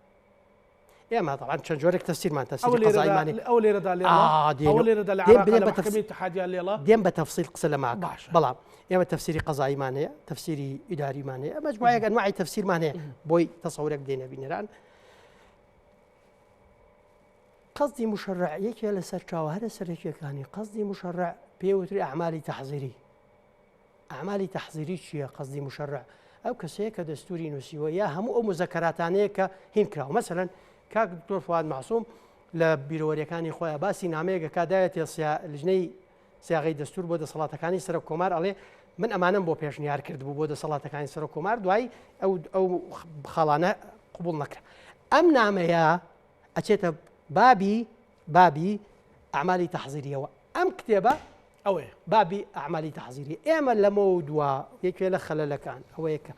ئێمە طبعا چەند جۆرێک تەفسیرمان تەفسیری قەزایمان ئەو لێرەدا ئەو لێرەدا لە محکمەی اتحادیان لێڵە دێم بە تەفسیل قسە لە ماکە بەڵام ئێمە تەفسیری قەزاییمان هەیە تەفسیری ئیداریمان هەیە مەجموعەیەک ئەنواعی تەفسیرمان هەیە بۆی تەسەورێک بدەینە بینەران قەزدی مشەرع یەکێ لە سەرچاوە هەرە سەرەکیەکانی قەزدی مشەرع پێوتری ئەعمالی تەحزیری ئەعمالی تەحزیری چییە؟ قەسدی موشەرع ئەو کەسەیە کە دەستوری نووسیوە یا هەموو ئەو موزەکەراتانەیە کە هین کراوە. مەسەلەن کاک دکتۆر فواد مەعسوم لە بیرەوەریەکانی خۆیان باسی نامەیەک ئەکا داوێتێ لجنەی سیاغەی دەستور بۆ دەسەڵاتەکانی سەرۆک کۆمار ئەڵێ من ئەمانەم بۆ پێشنیار کردبوو بۆ دەسەڵاتەکانی سەرۆک کۆمار دوای ئەو ئەو خاڵانە قبوڵ نەکرا. ئەم نامەیە ئەچێتە بابی بابی ئەعمالی تەحزیریەوە. ئەم کتێبە ئەوەیە. بابی ئەعمالی تەحزیری ئێمە لەمەو دوا یەکێ لە خەلەلەکان ئەوەیە کە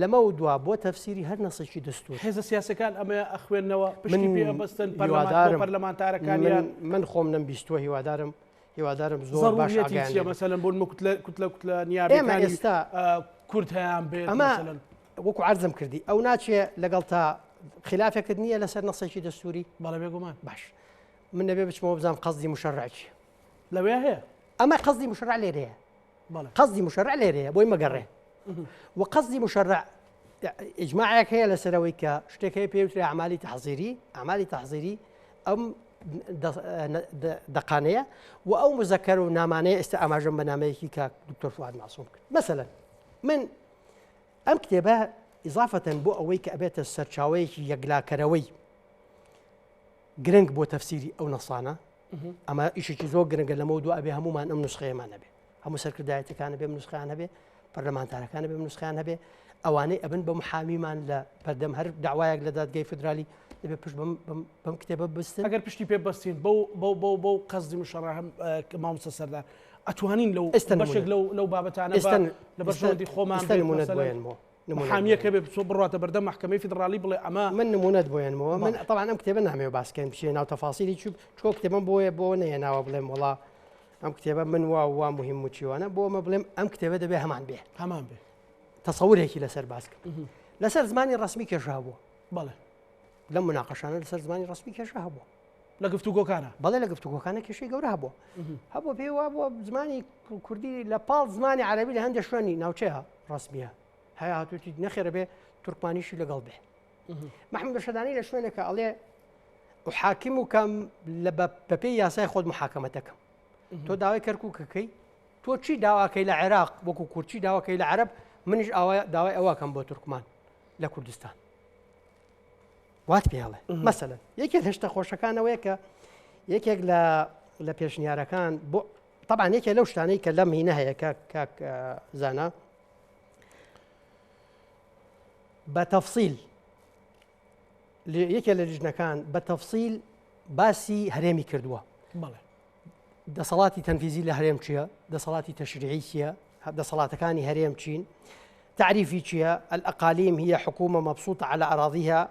لەمەو دوا بۆ تەفسیری هەر نەسێکی دەستور. هێزە سیاسەکان ئەمە ئەخوێننەوە پشتی پێ ئەبەستن پەرلەمان بۆ پەرلەمانتارەکانیان. من خۆم نەمبیستووە هیوادارم هیوادارم زۆر باش زەروریەتی ئاگایان چیە لێ بێت. مەسەلەن بۆ نموونە کوتلە کوتلە کوتلە ئێمە نیابیەکانی ئێستا کورد هەیان بێت ئەمە مەسەلەن. وەکو عەرزم کردی ئەو ناچێ لەگەڵ تا خلافێکت نییە لەسەر نەسێکی دەستوری؟ بەڵێ بێگومان. باش من دەبێ بچمەوە بزانم قەسدی مشەرع چیە. لەوێ هەیە. ئەمە قەسدی مشەرع لێرەیە. قەسدی مشەرع لێرەیە بۆی مەگەڕێ. و قەسدی مشەرع ئیجماعێک هەیە لەسەرەوەی کە شتێک هەیە پێوترێ ئەعمالی تەحزیری، ئەعمالی تەحزیری ئەم دەقانەیە و ئەو مزەکەر و نامانەیە ئێستا ئاماژەم بە نامەیەکی کاک دکتۆر فواد مەعسوم کرد. مەسەلەن من ئەم کتێبە ئیزافەتەن بۆ ئەوەی کە ئەبێتە سەرچاوەیەکی یەکلاکەرەوەی گرنگ بۆ تەفسیری ئەو نەسانە ئەمە ئیشێکی زۆر گرنگە لەمە دو ئەبێ هەمومان ئەم نسخەیەمان هەبێ هەموو سەرکردایەتەکان بێ نسخیان هەبێ پەرلەمانتارەکان بێ نسخیان هەبێ ئەوانەی ئەبن بە محامیمان لە بەردەم هەر داوایەک لە دادگای فدرالی دەبێ پشت بەم کتێبە بستن ئەگەر پشتی پێ بەستین بەو بەو بەو بەو قەزدی مشەڕەهم مامۆستا سەردار ئەتوانین لەو بەشێک لەو لەو بابەتانە لە بەرژەوەندی خۆمان نمونەت بۆیەنمەوە محامیەکە بێ بچۆ بڕاتە بەردەم مەحکەمەی فیدڕاڵی بڵێ ئەمە من نمونەت بۆ یەنمەوە من طبعا ئەم کتێبە نامەوێ باسکەین بچێ ناو تەفاسیلی چوب چۆ کتێبم بۆیە بۆ نەیەناوە بڵێم وڵا ئەم کتێبە من وا وا مهم و چیوانە بۆ ئەمە بڵێم ئەم کتێبە دەبێ هەمان بێ هەمان بێ تەسەورێکی لەسەر باسکەم لەسەر زمانی ڕسمی کێشا بوو بەڵێ لەم مناقەشانە لەسەر زمانی ڕسمی کێشا هەبوو لە گفتوگۆکانە بەڵێ لە گفتوگۆکانە کێشەی گەورە هەبوو هەبوو پێی وا بووە زمانی کوردی لە پاڵ زمانی عەرەبی لە هەندێک شوێنی ناوچەیە ڕسمیە هەیە هاتووتی نەخێرە بێ تورکمانیشی لەگەڵ بێ محمود شەدانی لە شوێنێکە ئەڵێ حاکم و کەم لە بەپێی یاسای خۆت محاکەمەتەکەم تۆ داوای کەرکووکەکەی تۆ چی داواکەی لە عێراق وەکو کورچی داواکەی لە عەرب منیش ئاوا داوای ئەوەکەم بۆ تورکمان لە کوردستان وات پێڵێ مەسەلەن یەکێک لە شتە خۆشەکانەوەیە کە یەکێک لە لە پێشنیارەکان بۆ طبعا یەکێک لەو شتانەی کە لەم هینە هەیە کە کاک زانا بە تەفسیل یەکێ لە لیژنەکان بە تەفسیل باسی هەرێمی کردووە دەسەڵاتی تەنفیزی لە هەرێم چییە؟ دەسەڵاتی تەشریعی چییە؟ دەسەڵاتەکانی هەرێم چین؟ تعریفی چییە؟ الأقاليم هي حكومة مبسوطة على أراضيها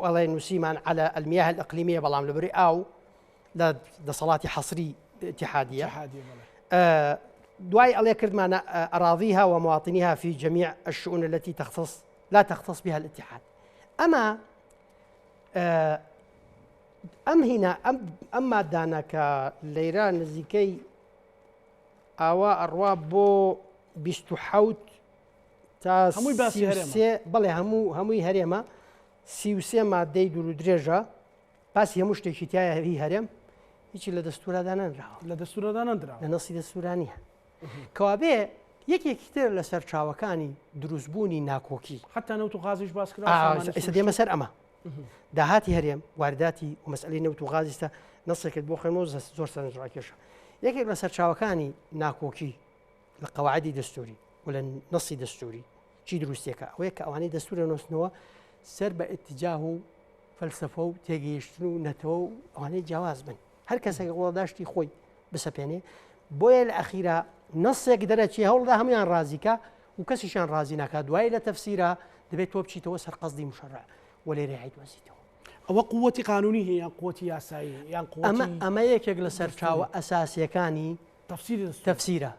وەڵێ نووسیمان على المياه الإقليمية بەڵام لەبری ئاو لە دەسەڵاتی حەسری اتحادیە دوای ئەڵێ کردمانە أراضيها ومواطنيها في جميع الشؤون التي تختص لا تختص بها الاتحاد ئەمە ئەم هینا ئەم ئەم مادانە کە لەیرا نزیکەی ئاوا ئەڕوا بۆ 27 تا هەمووی باسی هەرێمە. 33 بەڵێ هەموو هەمووی هەرێمە 33 مادەی دوور و درێژە باسی هەموو شتێکی تایە هی هەرێم هیچی لە دەستورا دانەنراوە لە دەستورا دانەندراوە لە نەسی دەستورا نییە کەوابێ یەکێکی تر لە سەرچاوەکانی دروستبوونی ناکۆکی حتا نەوت و غازیش باس کرا سامانی ئێستا دێمە سەر ئەمە داهاتی هەرێم وارداتی و مەسئلەی نەوت و غاز ئیستا نەسێکت بۆ خوێنمەوە زۆر سەرنجڕاکێشە یەکێک لە سەرچاوەکانی ناکۆکی لە قەواعدی دەستوری. و لە نەسی دەستوری چی دروستێکە ئەوەیە کە ئەوانەی دەستورە نووسنەوە سەر بە ئتجاه و فەلسفە و تێگەیشتن و نەتەوە و ئەوانەی جیاواز بن هەر کەسێک وڵداشتی خۆی بسەپێنێ بۆیە لە ئەخیرا نەسێک دەرەچێ هەوڵدا هەمویان ڕازیکە و کەسیشان ڕازی ناکات دوایی لە تەفسیرا دەبێت تۆ بچیتەوە سەر قەزدی مشەڕع و لێرەی عیدۆزیتەوە. ئەوە قوتی قانونی هەیە یان قوتی یاسایی یان قوتی ئەمە ئەمە یەکێک لە سەرچاوە ئەساسیەکانی تەفسیری دەستوور. تەفسیرە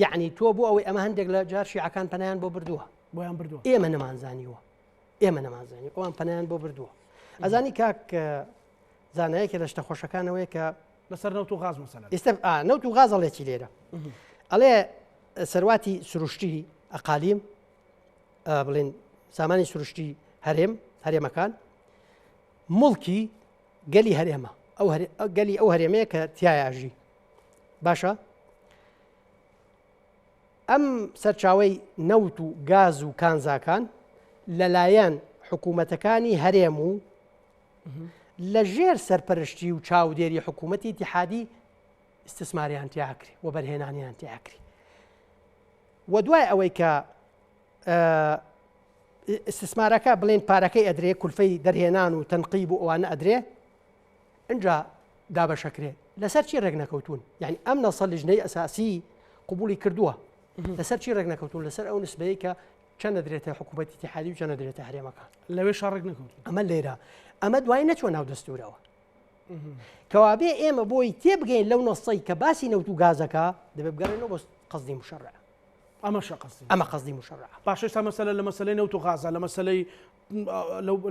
یعنی تۆ بۆ ئەوەی ئەمە هەندێک لە جار شیعەکان پەنایان بۆ بردووە بۆیان بردووە ئێمە نەمانزانیوە ئێمە نەمانزانی ئەوان پەنایان بۆ بردووە ئەزانی کاک زانایەکە لە شتە خۆشەکانەوەی کە لەسەر نەوت و غاز مەسەلەن ئێستا نەوت و غاز ئەڵێ چی لێرە ئەڵێ سەرواتی سروشتی ئەقالیم بڵێن سامانی سروشتی هەرێم هەرێمەکان مڵکی گەلی هەرێمە ئەو گەلی ئەو هەرێمەیە کە تایاژی باشە ئەم سەرچاوەی نەوت و گاز و کانزاکان لەلایەن حکوومەتەکانی هەرێم و لە ژێر سەرپەرشتی و چاودێری حکوومەتی ئیتیحادی ئیستسماریان تیاکرێ وەبەرهێنانیان تیاکرێ و دوای ئەوەی کە ئیستسمارەکە بڵێن پارەکەی ئەدرێ کولفەی دەرهێنان و تەنقیب و ئەوانە ئەدرێ ئینجا دابەشەکرێ لەسەر چی ڕێک نەکەوتون یعنی ئەم نەسە لژنەی ئەساسی قوبولی کردووە لەسەر چی ڕێک نەکەوتون لەسەر ئەو نسبەیە کە چەند دەدرێتە حکوومەتی ئیتیحادی و چەند دەدرێتە هەرێمەکان لەوێ شەڕێک نەکەوتون ئەمە لێرە ئەمە دوای نەچوە ناو دەستورەوە کەوابێ ئێمە بۆی تێبگەین لەو نەسەی کە باسی نەوت و گازەکە دەبێت بگەڕێنەوە بۆ قەزدی مشەڕع ئەمە قەزدی ئەمە قەزدی مشەڕع باشە ئێستا مەسەلە لە مەسەلەی نەوت و غازە لە مەسەلەی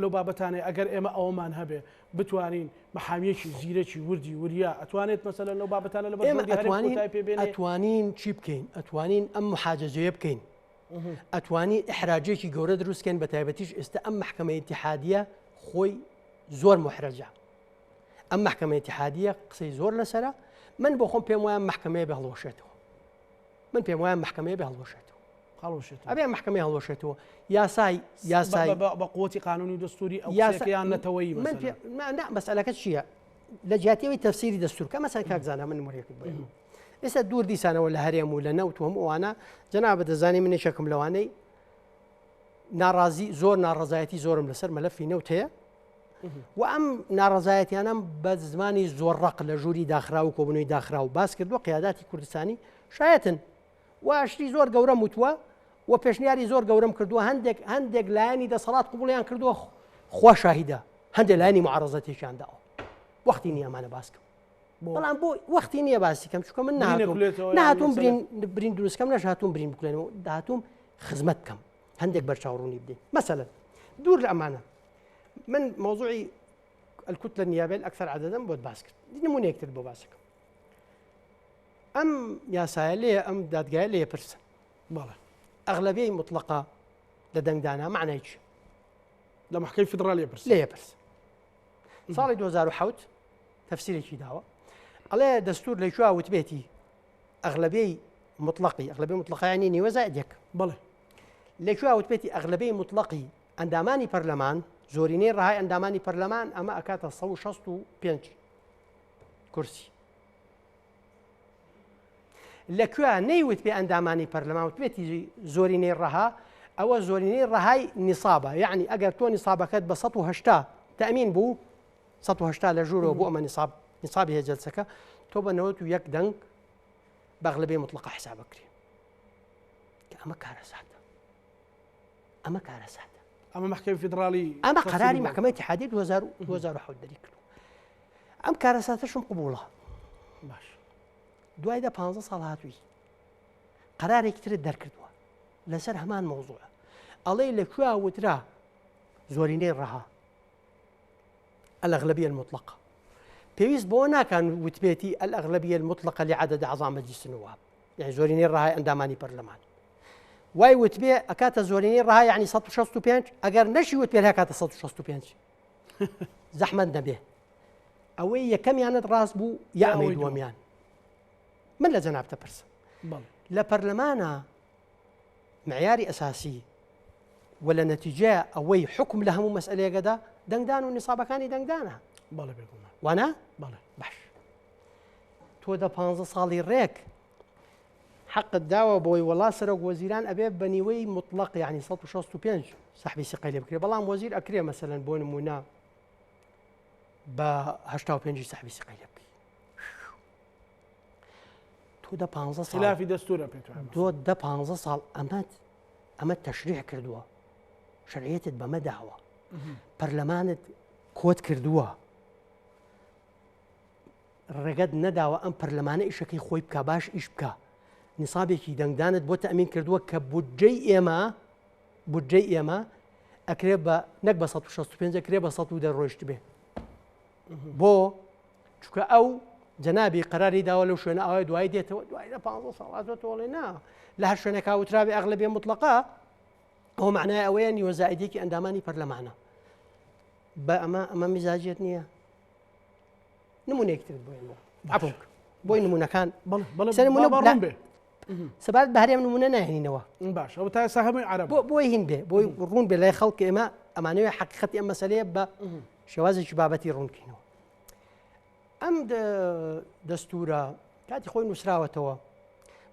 لەو بابەتانەی ئەگەر ئێمە ئەوەمان هەبێ بتوانین محامیەکی زیرەکی وردی وریا ئەتوانێت مەسەلەن لەو بابەتانە لە ئێمە ئەتوانین ئەتوانین چی بکەین ئەتوانین ئەم محاجەجەیە بکەین ئەتوانین ئیحراجێکی گەورە دروست کەین بە تایبەتیش ئێستا ئەم مەحکەمە ئیتیحادیە خۆی زۆر محرەجە ئەم مەحکەمە ئیتیحادیە قسەی زۆر لەسرە من بۆ خۆم پێم وایە مەحکەمەیە بە هەڵوەشێتەوە من پێم وایە مەحکەمەیە بە هەڵوەشێتەوە هەڵوەشێتەوە ئەبێ مەحکەمەی هەڵوەشێتەوە یاسای یاسای بە قوتی قانونی و دەستوری ئەو یاسایان نەتەوەیی من پێ نا مەسئلەکە چییە لە جیاتیەوەی تەفسیری دەستور کە مەسەن کاک زانا من نمونەیەکت بۆ ئێستا دوور دیسانەوە لە هەرێم و لە نەوت و هەموو ئەوانە جەنابت دەزانی من یەکێکم لەوانەی ناڕازی زۆر ناڕزایەتی زۆرم لەسەر مەلەفی نەوت هەیە و ئەم ناڕزایەتیانم بە زمانی زۆر ڕق لە ژووری داخرا و کۆبنەوەی داخرا و باس کردووە قیاداتی کوردستانی شایەتن و شتی زۆر گەورەم وتووە و پێشنیاری زۆر گەورەم کردووە هەندێک هەندێک لایەنی دەسەڵات قوبڵیان کردووە خوا شاهیدە هەندێک لایەنی معارەزەتێکیان داوە وەختی نییە ئەمانە باس کەم بەڵام بۆ وەختی نییە باسی کەم چونکە من نهاتوم نهاتوم برین برین دروستکەم نەش هاتوم برین بکلێنەوە داهاتوم خزمەت بکەم هەندێک بەرچاوڕوونی بدەین مەسەلەن دوور لە ئەمانە من مۆزوعی الكتلە النيابية الأكثر عددا بۆت باس کرد نمونەیەکتر بۆ باسەکەم ئەم یاسایە لێ ئەم دادگایە لێ پرسن بەڵێ ئەغلبیەی مطلقە لە دەنگدانا معنای چی لە محکەی فیدراڵ لێ پرس لێ پرس ساڵی 2007 تەفسیرێکی داوە ئەڵێ دەستور لە کوێ وتبێتی ئەغلبیەی مطلقی ئەغلبی مطلقیانی نیوە زائد یەک بەڵێ لە کوێ وتبێتی ئەغلبەی مطلقی ئەندامانی پەرلەمان زۆرینەی ڕەهای ئەندامانی پەرلەمان ئەمە ئەکاتە 165 کورسی لە کوێ نەیوت پێ ئەندامانی پەرلەمان وتبێتی زۆرینەی ڕەها ئەوە زۆرینەی ڕەهای نیسابە یعنی ئەگەر تۆ نیسابەکەت بە 180 تەمین بوو 180 لە ژوورەوە بۆ ئەمە نیساب نیسابی هەیە جەلسەکە تۆ بە 91 دەنگ بەغلبەی مطلقە حساب بکرێ کە ئەمە کارەساتە ئەمە کارەساتە ئەمە مەحکەمەی فیدراڵی ئەمە قەراری مەحکەمەی ئیتیحادی 2007 دەری کردو ئەم کارەساتەشم قبوڵە باش دوای دە 15 ساڵ هاتووی قەرارێکی ترت دەرکردووە لەسەر هەمان مەوزوع ئەڵێ لە کوێ وترا زۆرینەی ڕەها الأغلبية المطلقة پێویست بۆ ناکان وتبێتی الأغلبية المطلقة لعدد أعضاء مجلس النواب یعنی زۆرینەی ڕەهای ئەندامانی پەرلەمان وای وتبێ ئەکاتە زۆرینەی ڕەها یعنی 165 ئەگەر نەشی وتبێ هەکاتە 165 زەحمەت نەبێ ئەوەی یەکەمیانت ڕاست بوو یا ئەمەی دووەمیان من لە جەنابتە پرسم لە پەرلەمانە معیاری ئەساسی و لە نەتیجە ئەوەی حکم لە هەموو مەسئلەیەکەدا دەنگدان و نیسابەکانی دەنگدانە بەڵێ بێگومان وانە بەڵێ باش تۆ دە پ ساڵی ڕێک حەقت داوە بۆی وەڵا سەرۆک وەزیران ئەبێ بە نیوەی موتڵەق یانی 165 سەحبی سیقەی لێ بکرێ بەڵام وەزیر ئەکرێ مەسەلەن بۆ نمونە بە 85 سەحبی سیقەی لێ بکەی تۆ دە 15 ساڵ خلافی دەستورە پێت وایە تۆ دە 15 ساڵ ئەمەت ئەمە تەشریع کردووە شەرعیەتت بەمە داوە پەرلەمانت کۆت کردووە ڕێگەت نەداوە ئەم پەرلەمانە ئیشەکەی خۆی بکا باش ئیش بکا نیسابێکی دەنگدانت بۆ تەئمین کردووە کە بودجەی ئێمە بودجەی ئێمە ئەکرێ بە نەک بە 165 ئەکرێ بە 110 ڕۆیشت بێ بۆ چونکە ئەو جەنابی قەراری داوە لەو شوێنە ئاوای دوایی دێتەوە دوای لە 15 ساڵ هاتووەتەوە نا لە هەر شوێنێکا وترابێ ئەغلەبیە مطلقە ئەو معنای ئەوەیە نیوە زائدێکی ئەندامانی پەرلەمانە بە ئەمە ئەمە میزاجیەت نییە نمونەیەکی ترت بۆ هێنمەوە عەفوم بکە بۆی نمونەکان سەر نمونە ڕوون بێ سەبارەت بە هەرێم نمونە ناهێنینەوە باش ئەو تا ئێستا هەمووی عەرەب بۆ بۆی هین بێ بۆی ڕوون بێ لای خەڵک ئێمە ئەمانەوێ حەقیقەتی ئەم مەسەلەیە بە شێوازێکی بابەتی ڕوونکەینەوە ئەم دەستورە کاتی خۆی نووسراوەتەوە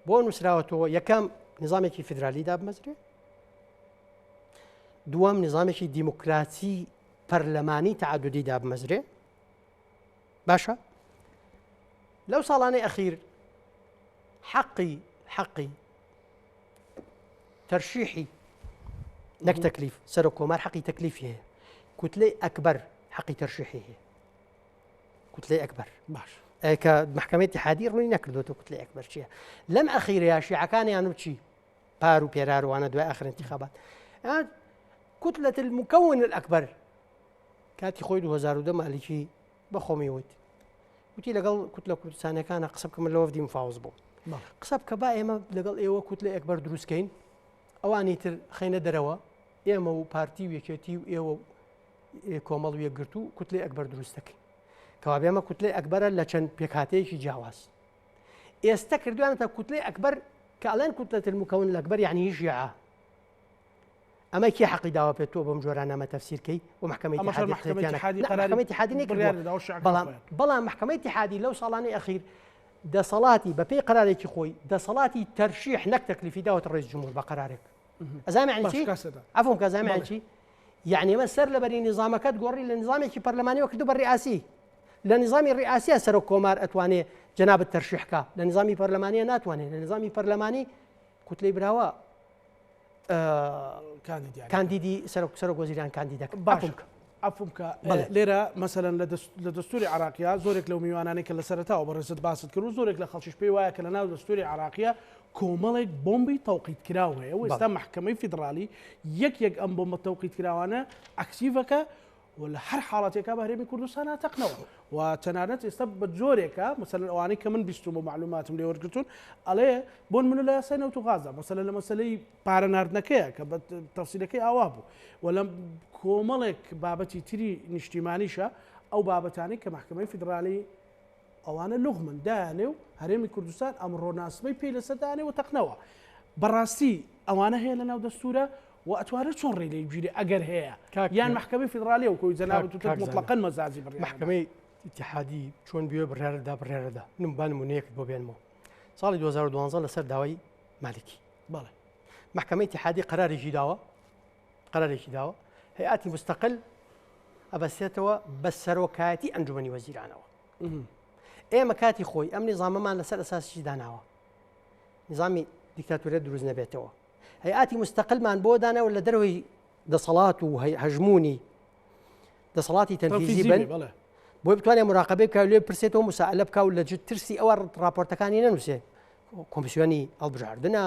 بۆ نووسراوەتەوە یەکەم نظامێکی فیدرالی دابمەزرێ دووەم نظامێکی دیموکراتی پەرلەمانی تەعەدودی دابمەزرێ باشە لەو ساڵانەی ئەخیر حەقی حەقی تەرشیحی نەک تەکلیف سەرۆک کۆمار حەقی تەکلیفی هەیە کوتلەی ئەکبەر حەقی تەرشیحی هەیە کوتلەی ئەکبەر باش کە محکمەی اتحادی ڕووی نەکردوێتەوە کوتلەی ئەکبەر چییە لەم ئەخیرەیە شیعەکانیان و چی پار و پێراروانە دوای ئاخر انتخابات كتلة المكون الأكبر کاتی خۆی 2010 مالکی بە خۆمی وت وتی لەگەڵ کوتلە کوردستانەکانە قسە بکەم لە وەفدی مفاوز بوو قسە بکە با ئێمە لەگەڵ ئێوە کوتلە ئەکبەر دروستکەین ئەوانی تر خینە دەرەوە ئێمە و پارتی و یەکێتی و ئێوە و کۆمەڵ و یەکگرتوو کوتلەی ئەکبەر دروست دەکەین کەوابێ ئەمە کوتلەی ئەکبەرە لە چەند پێکهاتەیەکی جیاواز ئێستا کردویانەتە کوتلەی ئەکبەر کە ئەڵێن کوتلە المکون الأکبر یعنی هی شیعە ئەمە کێ حەقی داوە پێ تۆ بەم جۆرانە ئەمە تەفسیر کەی و محکمەی ئەمەش اتحادی محکمەی قسەی تیا اتحادی نەکرد. قەراری محکمەی اتحادی نەیکردووە. بڕیاری داوە شیعەکان بەڵام خۆیان. بەڵام محکمەی اتحادی لەو ساڵانەی ئەخیر دەسەڵاتی بەپێی قەرارێکی خۆی دەسەڵاتی تەرشیح نەک تەکلیفی داوەتە ڕئیس جمهور بە قەرارێک ئەزانم یعنی باش چی کاسەدا. عەفوم کە ئەزانم یعنی بەڵێ. چی یعنی ئەمە سەر لەبەری نیزامەکەت گۆڕی لە نیزامێکی پەرلەمانیەوە کردو بە ڕئاسی لە نیزامی ڕئاسیە سەرۆک کۆمار ئەتوانێ جەنابت تەرشیح کا لە نیزامی پەرلەمانیە ناتوانێ لە نیزامی پەرلەمانی کوتلەی براوە کاندیدی سەرۆک سەرۆک وەزیران کاندید دەکەن. باش عەفوم بکە لێرە مەسەلەن لە دەستوری عراقیە زۆرێک لەو میوانانەی کە لە سەرەتاوە بەڕێزت باست کرد و زۆرێک لە خەڵکیش پێی وایە کە لە ناو دەستوری عراقیە کۆمەڵێک بۆمبی تەوقیت کراو هەیە و ئێستا مەحکەمەی فیدراڵی یەک یەک ئەم بۆمبە تەوقیت کراوانە ئەکتیڤەکە و لە هەر حاڵەتێکا بە هەرێمی کوردستان ناتەقنەوە و تەنانەت ئێستا بە جۆرێکە مەسەلەن ئەوانەی کە من بیستوم و معلوماتم لێ وەرگرتوون ئەڵێ بۆن منە لە یاسای نەوت و غازدا مەسەلە لە مەسەلەی پارە ناردنەکەیە کە بە تەفسیلەکەی ئاوا بوو و لە کۆمەڵێک بابەتی تری نیشتیمانیشە ئەو بابەتانەی کە مەحکەمەی فیدرالی ئەوانە لوغمن دایانێ و هەرێمی کوردستان ئەمڕۆ ناسبەی پێی لەسەر دانێ و تەقنەوە. بەڕاستی ئەوانە هەیە لەناو دەستورە و ئەتوانێت چۆن ڕێی لێ بگیرێ ئەگەر هەیە یان مەحکەمەی فیدرالیە و کۆی جەنابت وتت موتڵەقەن مەزازی بڕیارە. مەحکەمەی ئیتیحادی چۆن بوێ بڕیارەدا بڕیارەدا نم با نمونەیەکت بۆ بێنمەوە ساڵی 2012 لەسەر داوای مالکی بەڵێ مەحکەمەی ئیتیحادی قەرارێکی داوە قەرارێکی داوە هەیئاتی مستەقل ئەبەستێتەوە بە سەرۆکایەتی ئەنجومەنی وەزیرانەوە ئێمە کاتی خۆی ئەم نظامەمان لەسەر ئەساسی داناوە نظامی دیکتاتۆریەت دروست نەبێتەوە هەیئاتی مستەقلمان بۆ داناوە لە دەرەوەی دەسەڵات و هەژمونی دەسەڵاتی تەنفیزی بن بۆی بتوانێت مراقبەی بکە لێ پرسێتەوە مسائلە بکە و لە ترسی ئەوە راپۆرتەکانی نەنووسێ کۆمسیۆنی هەڵبژاردنە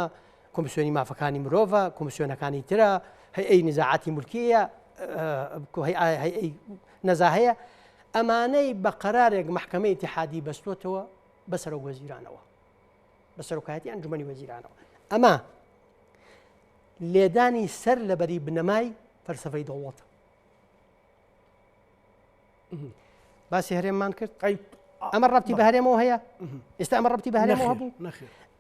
کۆمسیۆنی مافەکانی مرۆڤە کۆمسیۆنەکانی ترە هەیئەی نزاعاتی مولکیە هەیئەی نەزاهەیە ئەمانەی بە قەرارێک مەحکەمەی ئیتیحادی بەستۆتەوە بە سەرۆک وەزیرانەوە بە سەرۆکایەتی ئەنجومەنی وەزیرانەوە ئەمە لێدانی سەر لەبەری بنەمای فەلسەفەی دەوڵەتە باسی هەرێممان کرد ئەمە ڕەتی بە هەرێمەوە هەیە ئێستا ئەمە ڕەتی بە هەرێمەوە هەبوو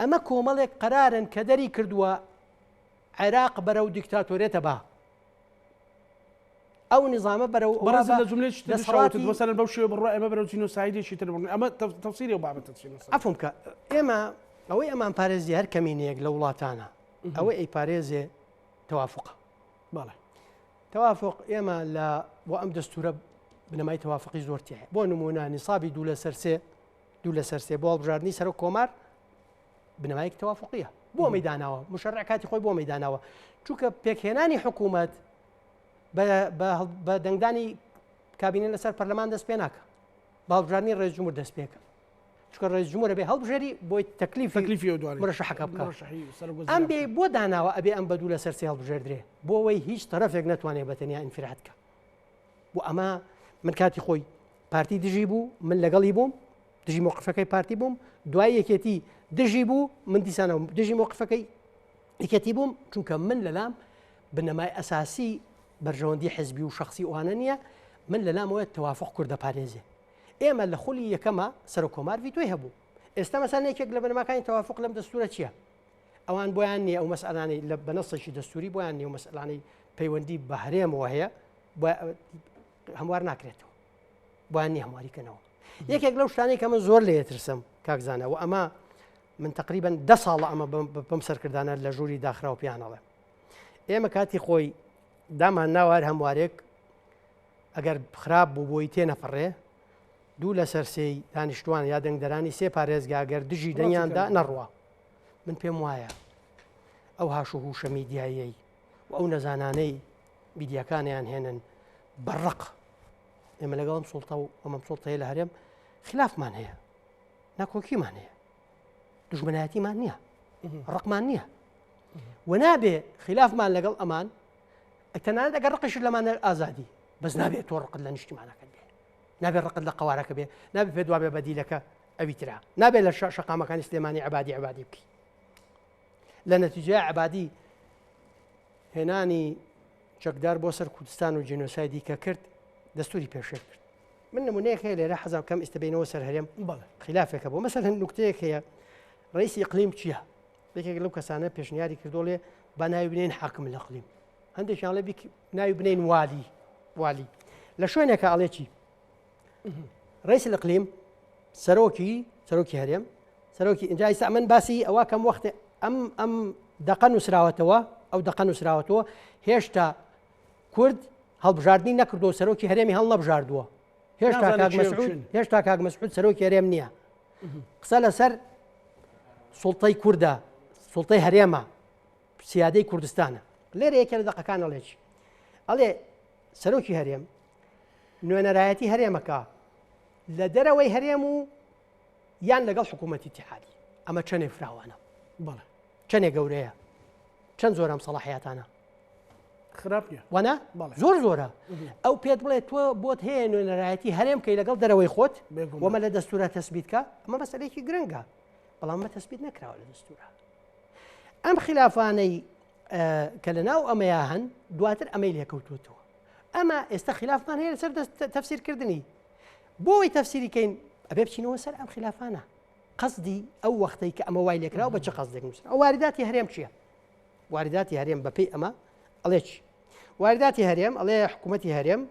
ئەمە کۆمەڵێک قەرارن کە دەری کردووە عێراق بەرەو دیکتاتۆرێتە با ئەو نظامە بەرەو بەڕێز لە جملەی دەسەڵاتی مەسەلەن بەو شێوە بڕوا ئێمە بەرەو جینۆسایدێکی تر بڕۆین ئەمە تەفسیری ئەو بابەتە چی مەسەلەن عەفوم بکە ئێمە. ئەوەی ئەمان پارێزی هەر کەمینەیەک لە وڵاتانە ئەوەی ئەی پارێزێ تەوافقە. بەڵێ. تەوافق ئێمە لە بۆ ئەم دەستورە بنەمای تەوافقی زۆر تیایە. بۆ نمونە نیسابی دوو لەسەر سێ دوو لەسەر سێ بۆ هەڵبژاردنی سەرۆک کۆمار بنەمایەکی تەوافقیە. بۆ ئەمەی داناوە مشەرع کاتی خۆی بۆ ئەمەی داناوە چونکە پێکهێنانی حکوومەت بە دەنگدانی کابینە لەسەر پەرلەمان دەست پێ ناکە بە هەڵبژاردنی ڕێز جمهور دەست پێکە چونکە ڕێز جمهور ئەبێ هەڵبژێری بۆی تەکلیفی تەکلیفی ئەو دوانەی مرەشەحەکە بکا. مرەشەحی سەرۆک ئەم وەزیران بێ بکا. بۆ داناوە ئەبێ ئەم بە دوو لەسەر سێ هەڵبژێردرێ بۆ ئەوەی هیچ تەرەفێک نەتوانێ بە تەنیا ئینفراد کە بۆ ئەمە من کاتی خۆی پارتی دژی بوو من لەگەڵی بووم دژی مۆقفەکەی پارتی بووم دوای یەکێتی دژی بوو من دیسانەوە دژی مۆقفەکەی یەکێتی بووم چونکە من لەلام بنەمای ئەساسی بەرژەوەندی حزبی و شخصی ئەوانە نییە من لەلامەوە توافق کوردە پارێزێ ئێمە لە خولی یەکەما سەرۆک کۆمار ڤیتۆی هەبوو. ئێستا مەسەلەن یەکێک لە بنەماکانی تەوافوق لەم دەستوورە چییە؟ ئەوان بۆیان نییە ئەو مەسئلانەی لە بەنەسێکی دەستووری بۆیان نییە و مەسئلانەی پەیوەندی بە هەرێمەوە هەیە هەموار ناکرێتەوە بۆیان نییە هەمواری کەنەوە. یەکێک لەو شتانەی کە من زۆر لێ ترسم کاک زانا و ئەمە من تقریبا دە ساڵە ئەمە بەم سەرکردانە لە ژووری داخراو پێیان ئەڵێم ئێمە کاتی خۆی دامان ناوە هەر هەموارێک ئەگەر خراپ بوو بۆی تێنەپەڕێ، دوو لەسەر سێی دانیشتووان یا دەنگدەرانی سێ پارێزگا گەر دژی دەنگیان دا نەڕوا. من پێم وایە ئەو هاش و هوشە میدیاییەی و ئەو نەزانانەی میدیاکانیان هێنن بە ڕق ئێمە لەگەڵ ئەم سوڵتە و ئەمەم سوڵتەیە لە هەرێم خلافمان هەیە، ناکۆکیمان هەیە، دوژمنایەتیمان نییە، ڕقمان نییە و نابێ خلافمان لەگەڵ ئەمان تەنانەت ئەگەر ڕقیشت لەمانە ئازادی بەس نابێت تۆ ڕقت لە نیشتیمانەکەت بێ نابێت ڕقت لە قەوارەکە بێ نابێت پێ دوابێ بەدیلەکە ئەوی ترا نابێت لە شەقامەکانی سلێمانی عبادی عبادی بکەی لە نەتیجەی عبادی هێنانی چەکدار بۆ سەر کوردستان و جینۆسایدی کە کرد دەستوری پێشێل کرد من نمونەیەک هەیە لێرە حەزام کەم ئیستا بینەوە سەر هەرێم بەڵێ خلافێکە بۆ مەسەلەن نوکتەیەک هەیە ڕئیسی ئیقلیم چییە یەکێک لەو کەسانە پێشنیاری کردووە ڵێ با ناوی بنێین حاکم الاقلیم هەندێکیان ڵێ ناوی بنێین والی والی لە شوێنێکە ئەڵێ چی ڕئیس الاقلیم سەرۆکی سەرۆکی هەرێم سەرۆکی ئینجا ئیستا من باسی ئەوە کەم وەختێ ئەم ئەم دەقە نووسراوەتەوە ئەو دەقە نووسراوەتەوە هێشتا کورد هەڵبژاردننی نەکردو سەرۆکی هەرێمی هەڵنەبژاردووە هێشتا کاک مەسعود هێشتا کاک مەسعود سەرۆکی هەرێم نییە قسە لەسەر سوڵتەی کوردە سوڵتەی هەرێمە سیادەی کوردستانە لێرە یەکێ لە دەقەکان ئەڵێ چی ئەڵێ سەرۆکی هەرێم نوێنەرایەتی هەرێمەکە لە دەرەوەی هەرێم و یان لەگەڵ حکوومەتی تحادی ئەمە چەندێک فراوانە بەڵێ چەندێک گەورەیە چەند زۆرم سەڵاحیاتانە خراپ نیە وەنا زۆر زۆرە ئەو پێت بڵێ تۆ بۆت هەیە نوێنەرایەتی هەرێم کەی لەگەڵ دەرەوەی خۆت وەمە لە دەستورە تەسبیت کە ئەمە مەسەلێکی گرنگە بەڵام مە تەسبیت نەکراوە لە دەستورە ئەم خلافانەی کە لە ناو ئەمەیا هەن دواتر ئەمەی لێکەوتوتەوە ئەمە ئێستا خلافمان هەیە لەسەر تەفسیرکردنی بۆی تەفسیری کەین ئەبێ بچینەوە سەر ئەم خلافانە قەسدی ئەو وەختەی کە ئەمە وای لێکراوە بە چ قەسدێک نووسرا ئەو وارداتی هەرێم چییە وارداتی هەرێم بەپێی ئەمە ئەڵێ چی؟ وارداتی هەرێم ئەڵێ حکوومەتی هەرێم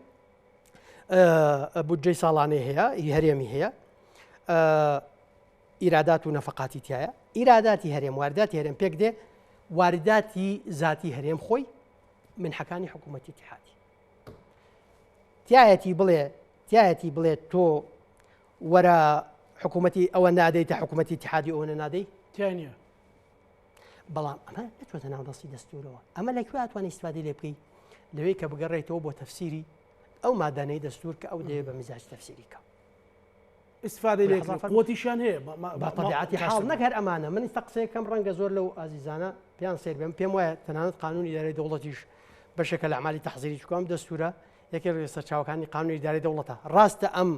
بودجەی ساڵانەی هەیە هی هەرێمی هەیە ئیرادات و نەفقاتی تایە ئیراداتی هەرێم وارداتی هەرێم پێک دێ وارداتی زاتی هەرێم خۆی منحەکانی حکوومەتی اتحادی تایەتی بڵێ تایەتی بڵێ تۆ وەرە حکوومەتی ئەوە نادەیتە حکوومەتی اتحادی ئەوە نادەی تیانە بەڵام ئەمە نەچۆتە ناو دەستی دەستورەوە ئەمە لە کوێ ئەتوانی ئیستفادەی لێ بکەی لەوەی کە بگەڕێیتەوە بۆ تەفسیری ئەو مادانەی دەستور کە ئەو دەیە بە میزاج تەفسیری کە ئیستفادەی لێ قوتیشیان هەیە بە تەبیعەتی حاڵ نەک هەر ئەمانە من ئیستا قسەیەکەم ڕەنگە زۆر لەو ئازیزانە پێیان سەیر بێم پێم وایە تەنانەت قانونی ئیدارەی دەوڵەتیش بەشێکە لە ئەعمالی تەحزیری چونکە ئەم دەستورە یەکێک لە سەرچاوەکانی قانونی ئیدارەی دەوڵەتە ڕاستە ئەم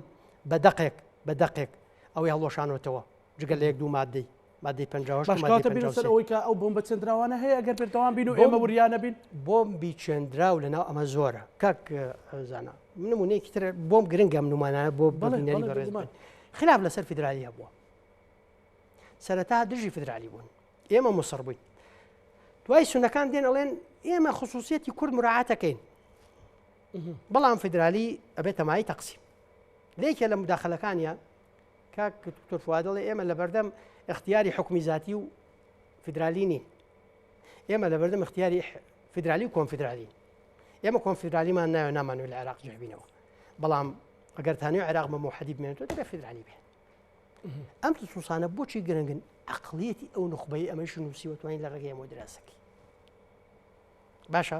بە دەقێک بە دەقێک ئەوەی هەڵوەشانەوەتەوە جگە لە یەک دوو مادەی مادەی 58 باش کەواتە بینە سەر ئەوەی کە ئەو بۆمبە چێندراوانە هەیە ئەگەر بەردەوام بین و ئێمە وریا نەبین بۆمبی چێندراو لەناو ئەمە زۆرە کاک زانا نمونەیەکی تر بۆم گرنگە ئەم نمانانە بۆ بینەری بەڕێز بن. خلاف لەسەر فیدرالی هەبووە سەرەتا دژی فیدرالی بوون ئێمە مسڕ بووین دوای سونەکان دێن ئەڵێن ئێمە خصوصیەتی کورد مراعاتەکەین بەڵام فیدرالی ئەبێتە مای تەقسیم لێکێ لە مداخلەکانیان. کاک دکتۆر فواد دەڵێ ئێمە لەبەردەم اختیاری حکومی زاتی و فیدرالی نین. ئێمە لەبەردەم اختیاری فیدرالی و کۆنفیدرالین. ئێمە کۆنفیدرالیمان ناوێ نامانوێت لە عێراق جێبینەوە. بەڵام ئەگەر تانوێ عێراق بە موحەدی بمێنێتەوە دەبێت فیدرالی بێت. ئەم نصوصانە بۆچی گرنگن؟ عقلیەتی ئەو نوخبەی ئەمەش نووسیوە توانین لە ڕێگەی ئەمەوە دراسەکەی. باشە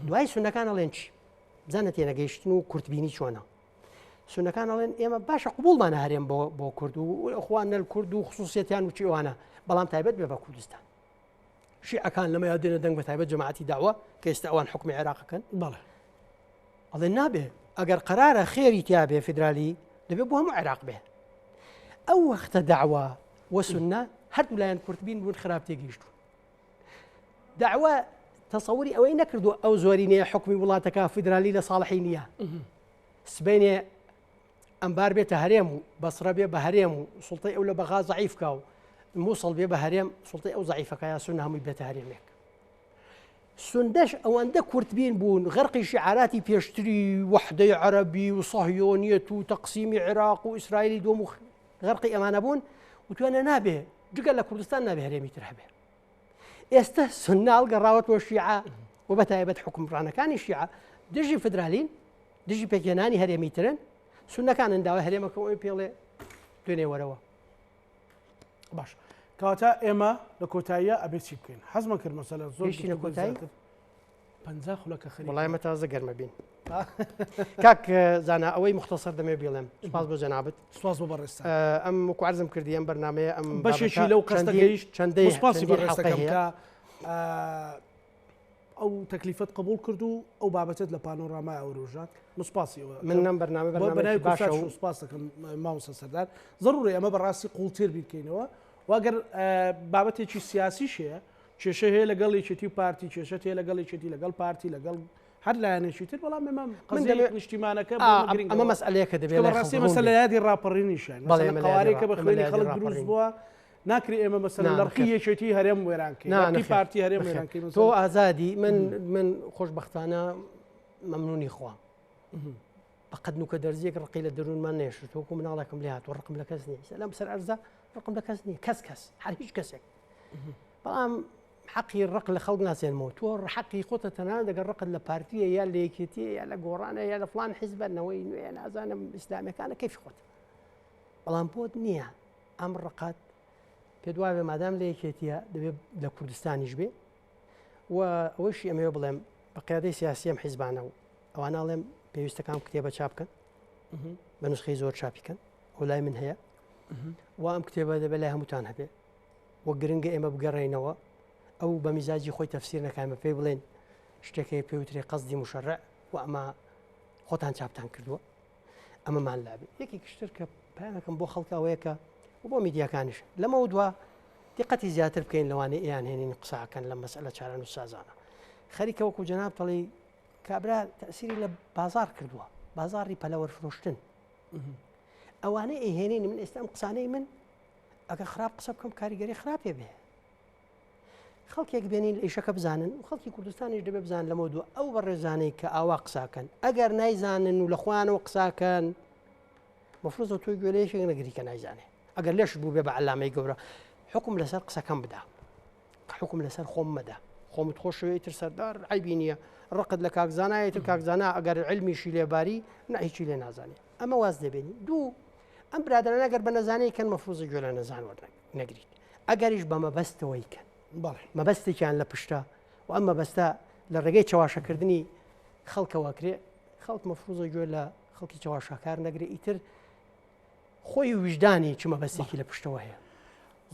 دوای سونەکان ئەڵێن چی؟ بزانە تێنەگەیشتن و کورتبینی چۆنە. سونەکان ئەڵێن ئێمە باشە قبوڵمانە هەرێم بۆ بۆ کورد و ئەخوان نەل کورد و خصوصیەتیان و چیوانە بەڵام تایبەت بێ بە کوردستان. شیعەکان لەمەیا دێنە دەنگ بە تایبەت جەماعەتی داوە کە ئێستا ئەوان حکومی عێراقەکەن بەڵێ ئەڵێ نابێ ئەگەر قەرارە خێری تیا بێ فیدرالی دەبێ بۆ هەموو عێراق بێ ئەو وەختە داوا وە سوننە هەردوو لایەن کورتبین بوون خراپ تێگەیشتوون داوا تەسەوری ئەوەی نەکردو ئەو زۆرینەیە حکومی وڵاتەکە فیدرالی لە ساڵحی نییە سبەینێ ئەنبار بێتە هەرێم و بەسرە بێ بە هەرێم و سوڵتەی ئەو لە بەغا زەعیف کا و مووسڵ بێ بە هەرێم سوڵتەی ئەو زەعیفەکە یا سونە هەمووی بێتە هەرێمێک. سوندەش ئەوەندە کورتبین بوون غەرقی شعاراتی پێشتری وەحدەی عەرەبی و سەهیۆنیەت و تەقسیمی عێراق و ئیسرائیلی دووەم و غەرقی ئەمانە بوون وتوانە نابێ جگە لە کوردستان نابێ هەرێمی تر هەبێ. ئێستا سوننە هەڵگەڕاوەتەوە شیعە و بە تایبەت حوکمڕانەکانی شیعە دژی فدرالین دژی پێکهێنانی هەرێمی ترن سوننەکانن داوای هەرێمەکە ئەوی پێڵێ دوێنێ وەرەوە. باش کەواتە ئێمە لە کۆتاییە ئەبێ چی بکەین حەزمە کرد مەسەلە زۆر گەیشتینە گفتوگۆی کۆتایی؟ زیاتر. 50 خولەکە خەریک وەڵای ئێمە تازە گەرمە بین کاک زانا ئەوەی مختصر دەمێ بیڵێم سوپاس بۆ جەنابت سوپاس بۆ بەڕێزتان ئەم وەکو عەرزم کردی ئەم بەرنمەیە ئەم بەشێکی لەو قەستە گەیشت چەندەی سوپاسی چەندین بەڕێزتەکەم حەڵقەی هەیە. کە ئەو تەکلیفەت قبول کرد و ئەو بابەتت لە پانۆراما ئەوروژاند من سوپاسی ئەوە من نەم بەرنامە بۆ بەناوی بەرنامەیەکی باشە کوردسات و سوپاس دەکەم مامۆستا سەردار زەروورە ئێمە بەڕاستی قوڵتر بیرکەینەوە و ئەگەر بابەتێکی سیاسیش هەیە کێشە هەیە لەگەڵ یەکێتی و پارتی کێشەت هەیە لەگەڵ یەکێتی لەگەڵ پارتی لەگەڵ هەر لایەنێکی تر بەڵام ئێمە من قەزیەی دەمێ نیشتیمانەکە ئا، بۆ گرنگە. ئەمە مەسئلەیەکە دەبێت چونکە لای بەڕاستی خەڵک ڕوون مەسەلە بێت. یادی ڕاپەڕینیشە بەڵێ، مەسەلە ئێمە لە یادی قەوارەیەکە بە ڕا- ئێمە لە خوێنی یادی خەڵک دروست ڕاپەڕین. بووە ناکرێ ئێمە مەسەلەن نا، لە ڕقی نەخێر. یەکێتی هەرێم وێران کەین نا، لە ڕقی نەخێر. پارتی هەرێم نەخێر. وێران کەین تۆ مەسەلەن. ئازادی من من خۆشبەختانە مەمنونی خوا بەقەد نوکە دەرزیەک ڕقی لە دەروونمان نێشت وەکو مناڵێکم لێ هاتووە ڕقم لە کەس نییە لەم سەر ئەرزە ڕقم لە کەس نییە کەس کەس هەر هیچ کەسێک بەڵام حەقی ڕق لە خەڵک ناسێنمەوە تۆ حەقی خۆتە تەنانەت ئەگەر ڕقت لە پارتیە یا لە یەکێتیە یا لە گۆڕانە یا لە فڵان حیزبە نەوەی نوێ نازانم ئیسلامیەکانە کەیفی خۆت بەڵام بۆت نییە ئەم ڕقات پێت وابێ مادام لە یەکێتیە دەبێت لە کوردستانیش بێ و ئەوەشی ئەمەوێ بڵێم بە قیادەی سیاسیم حیزبانە و ئەوانە ئەڵێم پێویستەکان کتێبە چاپ بکەن بە نسخەی زۆر چاپی کەن ئەو لای من هەیە و ئەم کتێبە دەبێت لای هەمووتان هەبێ و گرنگە ئێمە بگەڕێینەوە ئەو بە میزاجی خۆی تەفسیر نەکاین بە پێی بڵێن شتێک هەیە پێوترێ قەزدی مشەرع و ئەمە خۆتان چاپتان کردووە ئەمەمان لابێ یەکێکشتر کە پەیامەکەم بۆ خەڵکە ئەوەیە کە و بۆ میدیاکانیش لەمە دوا دیقەتی زیاتر بکەین لەوانەیە ئەیان هێنین قساکەن لە مەسئلە چارەنووس سازانە خەریکە وەکو جەناب تەڵی کابرا تەسیری لە بازار کردووە بازاڕی پەلەوەر فرۆشتن ئەوانەی ئەیهێنین من ئێستا ئەم قسانەی من ئەگەر خراپ قسە بکەم کاریگەری خراپێ بێ خەڵکێک بێنین لە ئیشەکە بزانن و خەڵکی کوردستانیش دەبێ بزان لەمە دووە ئەو بەڕێزانەی کە ئاوا قساکەن ئەگەر نایزانن و لە خۆیانەوە قساکەن مفروضە تۆ گوێ لە یەکێک نەگری کە نایزانێ ئەگەر لێش بوو بێ بە عەلامەی گەورە حکم لەسەر قسەکەم بدا حکم لەسەر خۆم مەدە خۆمت خۆشەوێ تر سەردار عیبی نییە ڕقت لە کاکزانایە تر کاکزانە ئەگەر علمیشی لێباری نە هیچی لێ نازانێ ئەمە واز دەبێنی دوو ئەم برادەرانە گەر بە نەزانەی کەن مەفروزە گوێ لە نەزان وەرنەگریت ئەگەریش بە مەبەستەوەی کەن بەڵێ مەبەستێکیان لە پشتە و ئەم مەبەستە لە ڕێگەی چەواشەکردنی خەڵکەوە کرێ خەڵک مەفروزە گوێ لە خەڵکی چەواشەکار نەگرێ ئیتر خۆی ویژدانی چ مەبەستێکی لە پشتەوە هەیە.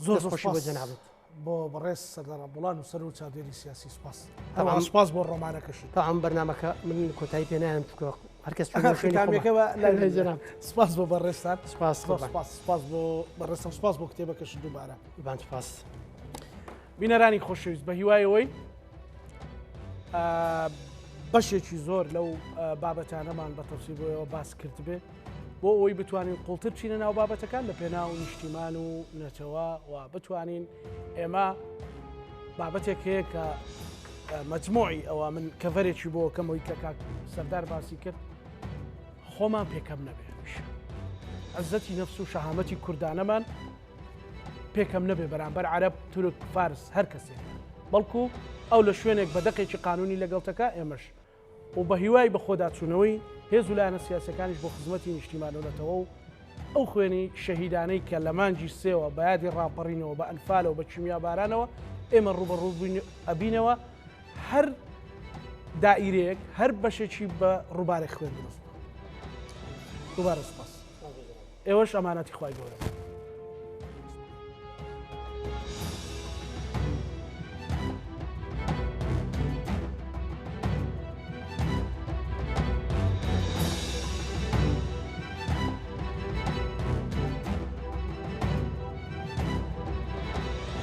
زۆر زۆر دەست خۆشی بۆ سوپاس جەنابت. بۆ بەڕێز سەردار عەبدوڵا نووسەر و چاودێری سیاسی سوپاس. تەبعەن هەروەها سوپاس بۆ ڕۆمانەکەشت. تەبعەن بەرنامەکە من کۆتایی پێ نایەم چونکە هەر کەس چووە شوێنی خۆمان. ختامیەکە بە لای لای جەنابت. سوپاس بۆ بەڕێزتان. سوپاس زۆر قوربان. سوپاس سوپاس بۆ بەڕێزتان سوپاس بۆ کتێبەکەشت دووبارە. قوربان سوپاس. بینەرانی خۆشەویست بە هیوای ئەوەی بەشێکی زۆر لەو بابەتانەمان بە تەفسیل بۆ ئێوە باس کردبێ. بۆ ئەوەی بتوانین قوڵتر بچینە ناو بابەتەکان لە پێناو نیشتیمان و نەتەوە و بتوانین ئێمە بابەتێک هەیە کە مەجموعی ئەوە من کەڤەرێکی بۆ کەمەوەی کە کاک سەردار باسی کرد خۆمان پێکەم نەبێ هەمیشە. عزەتی نەفس و شەهامەتی کوردانەمان پێکەم نەبێ بەرامبەر عەرەب، تورک، فارس، هەر کەسێک. بەڵکو ئەو لە شوێنێک بە دەقێکی قانونی لەگەڵتەکە ئێمەش و بە هیوای بەخۆداچوونەوەی هێز و لایەنە سیاسیەکانیش بۆ خزمەتی نیشتیمان و نەتەوە و ئەو خوێنی شەهیدانەی کە لە مانگی سێوە بە یادی ڕاپەڕینەوە بە ئەنفالەوە بە کیمیابارانەوە ئێمە ڕووبەڕوو ئەبینەوە هەر دائیرەیەک هەر بەشێکی بە ڕووبارێک خوێن دروست بوو. دووبارە سوپاس. ئێوەش ئەمانەتی خوای گەورە بن.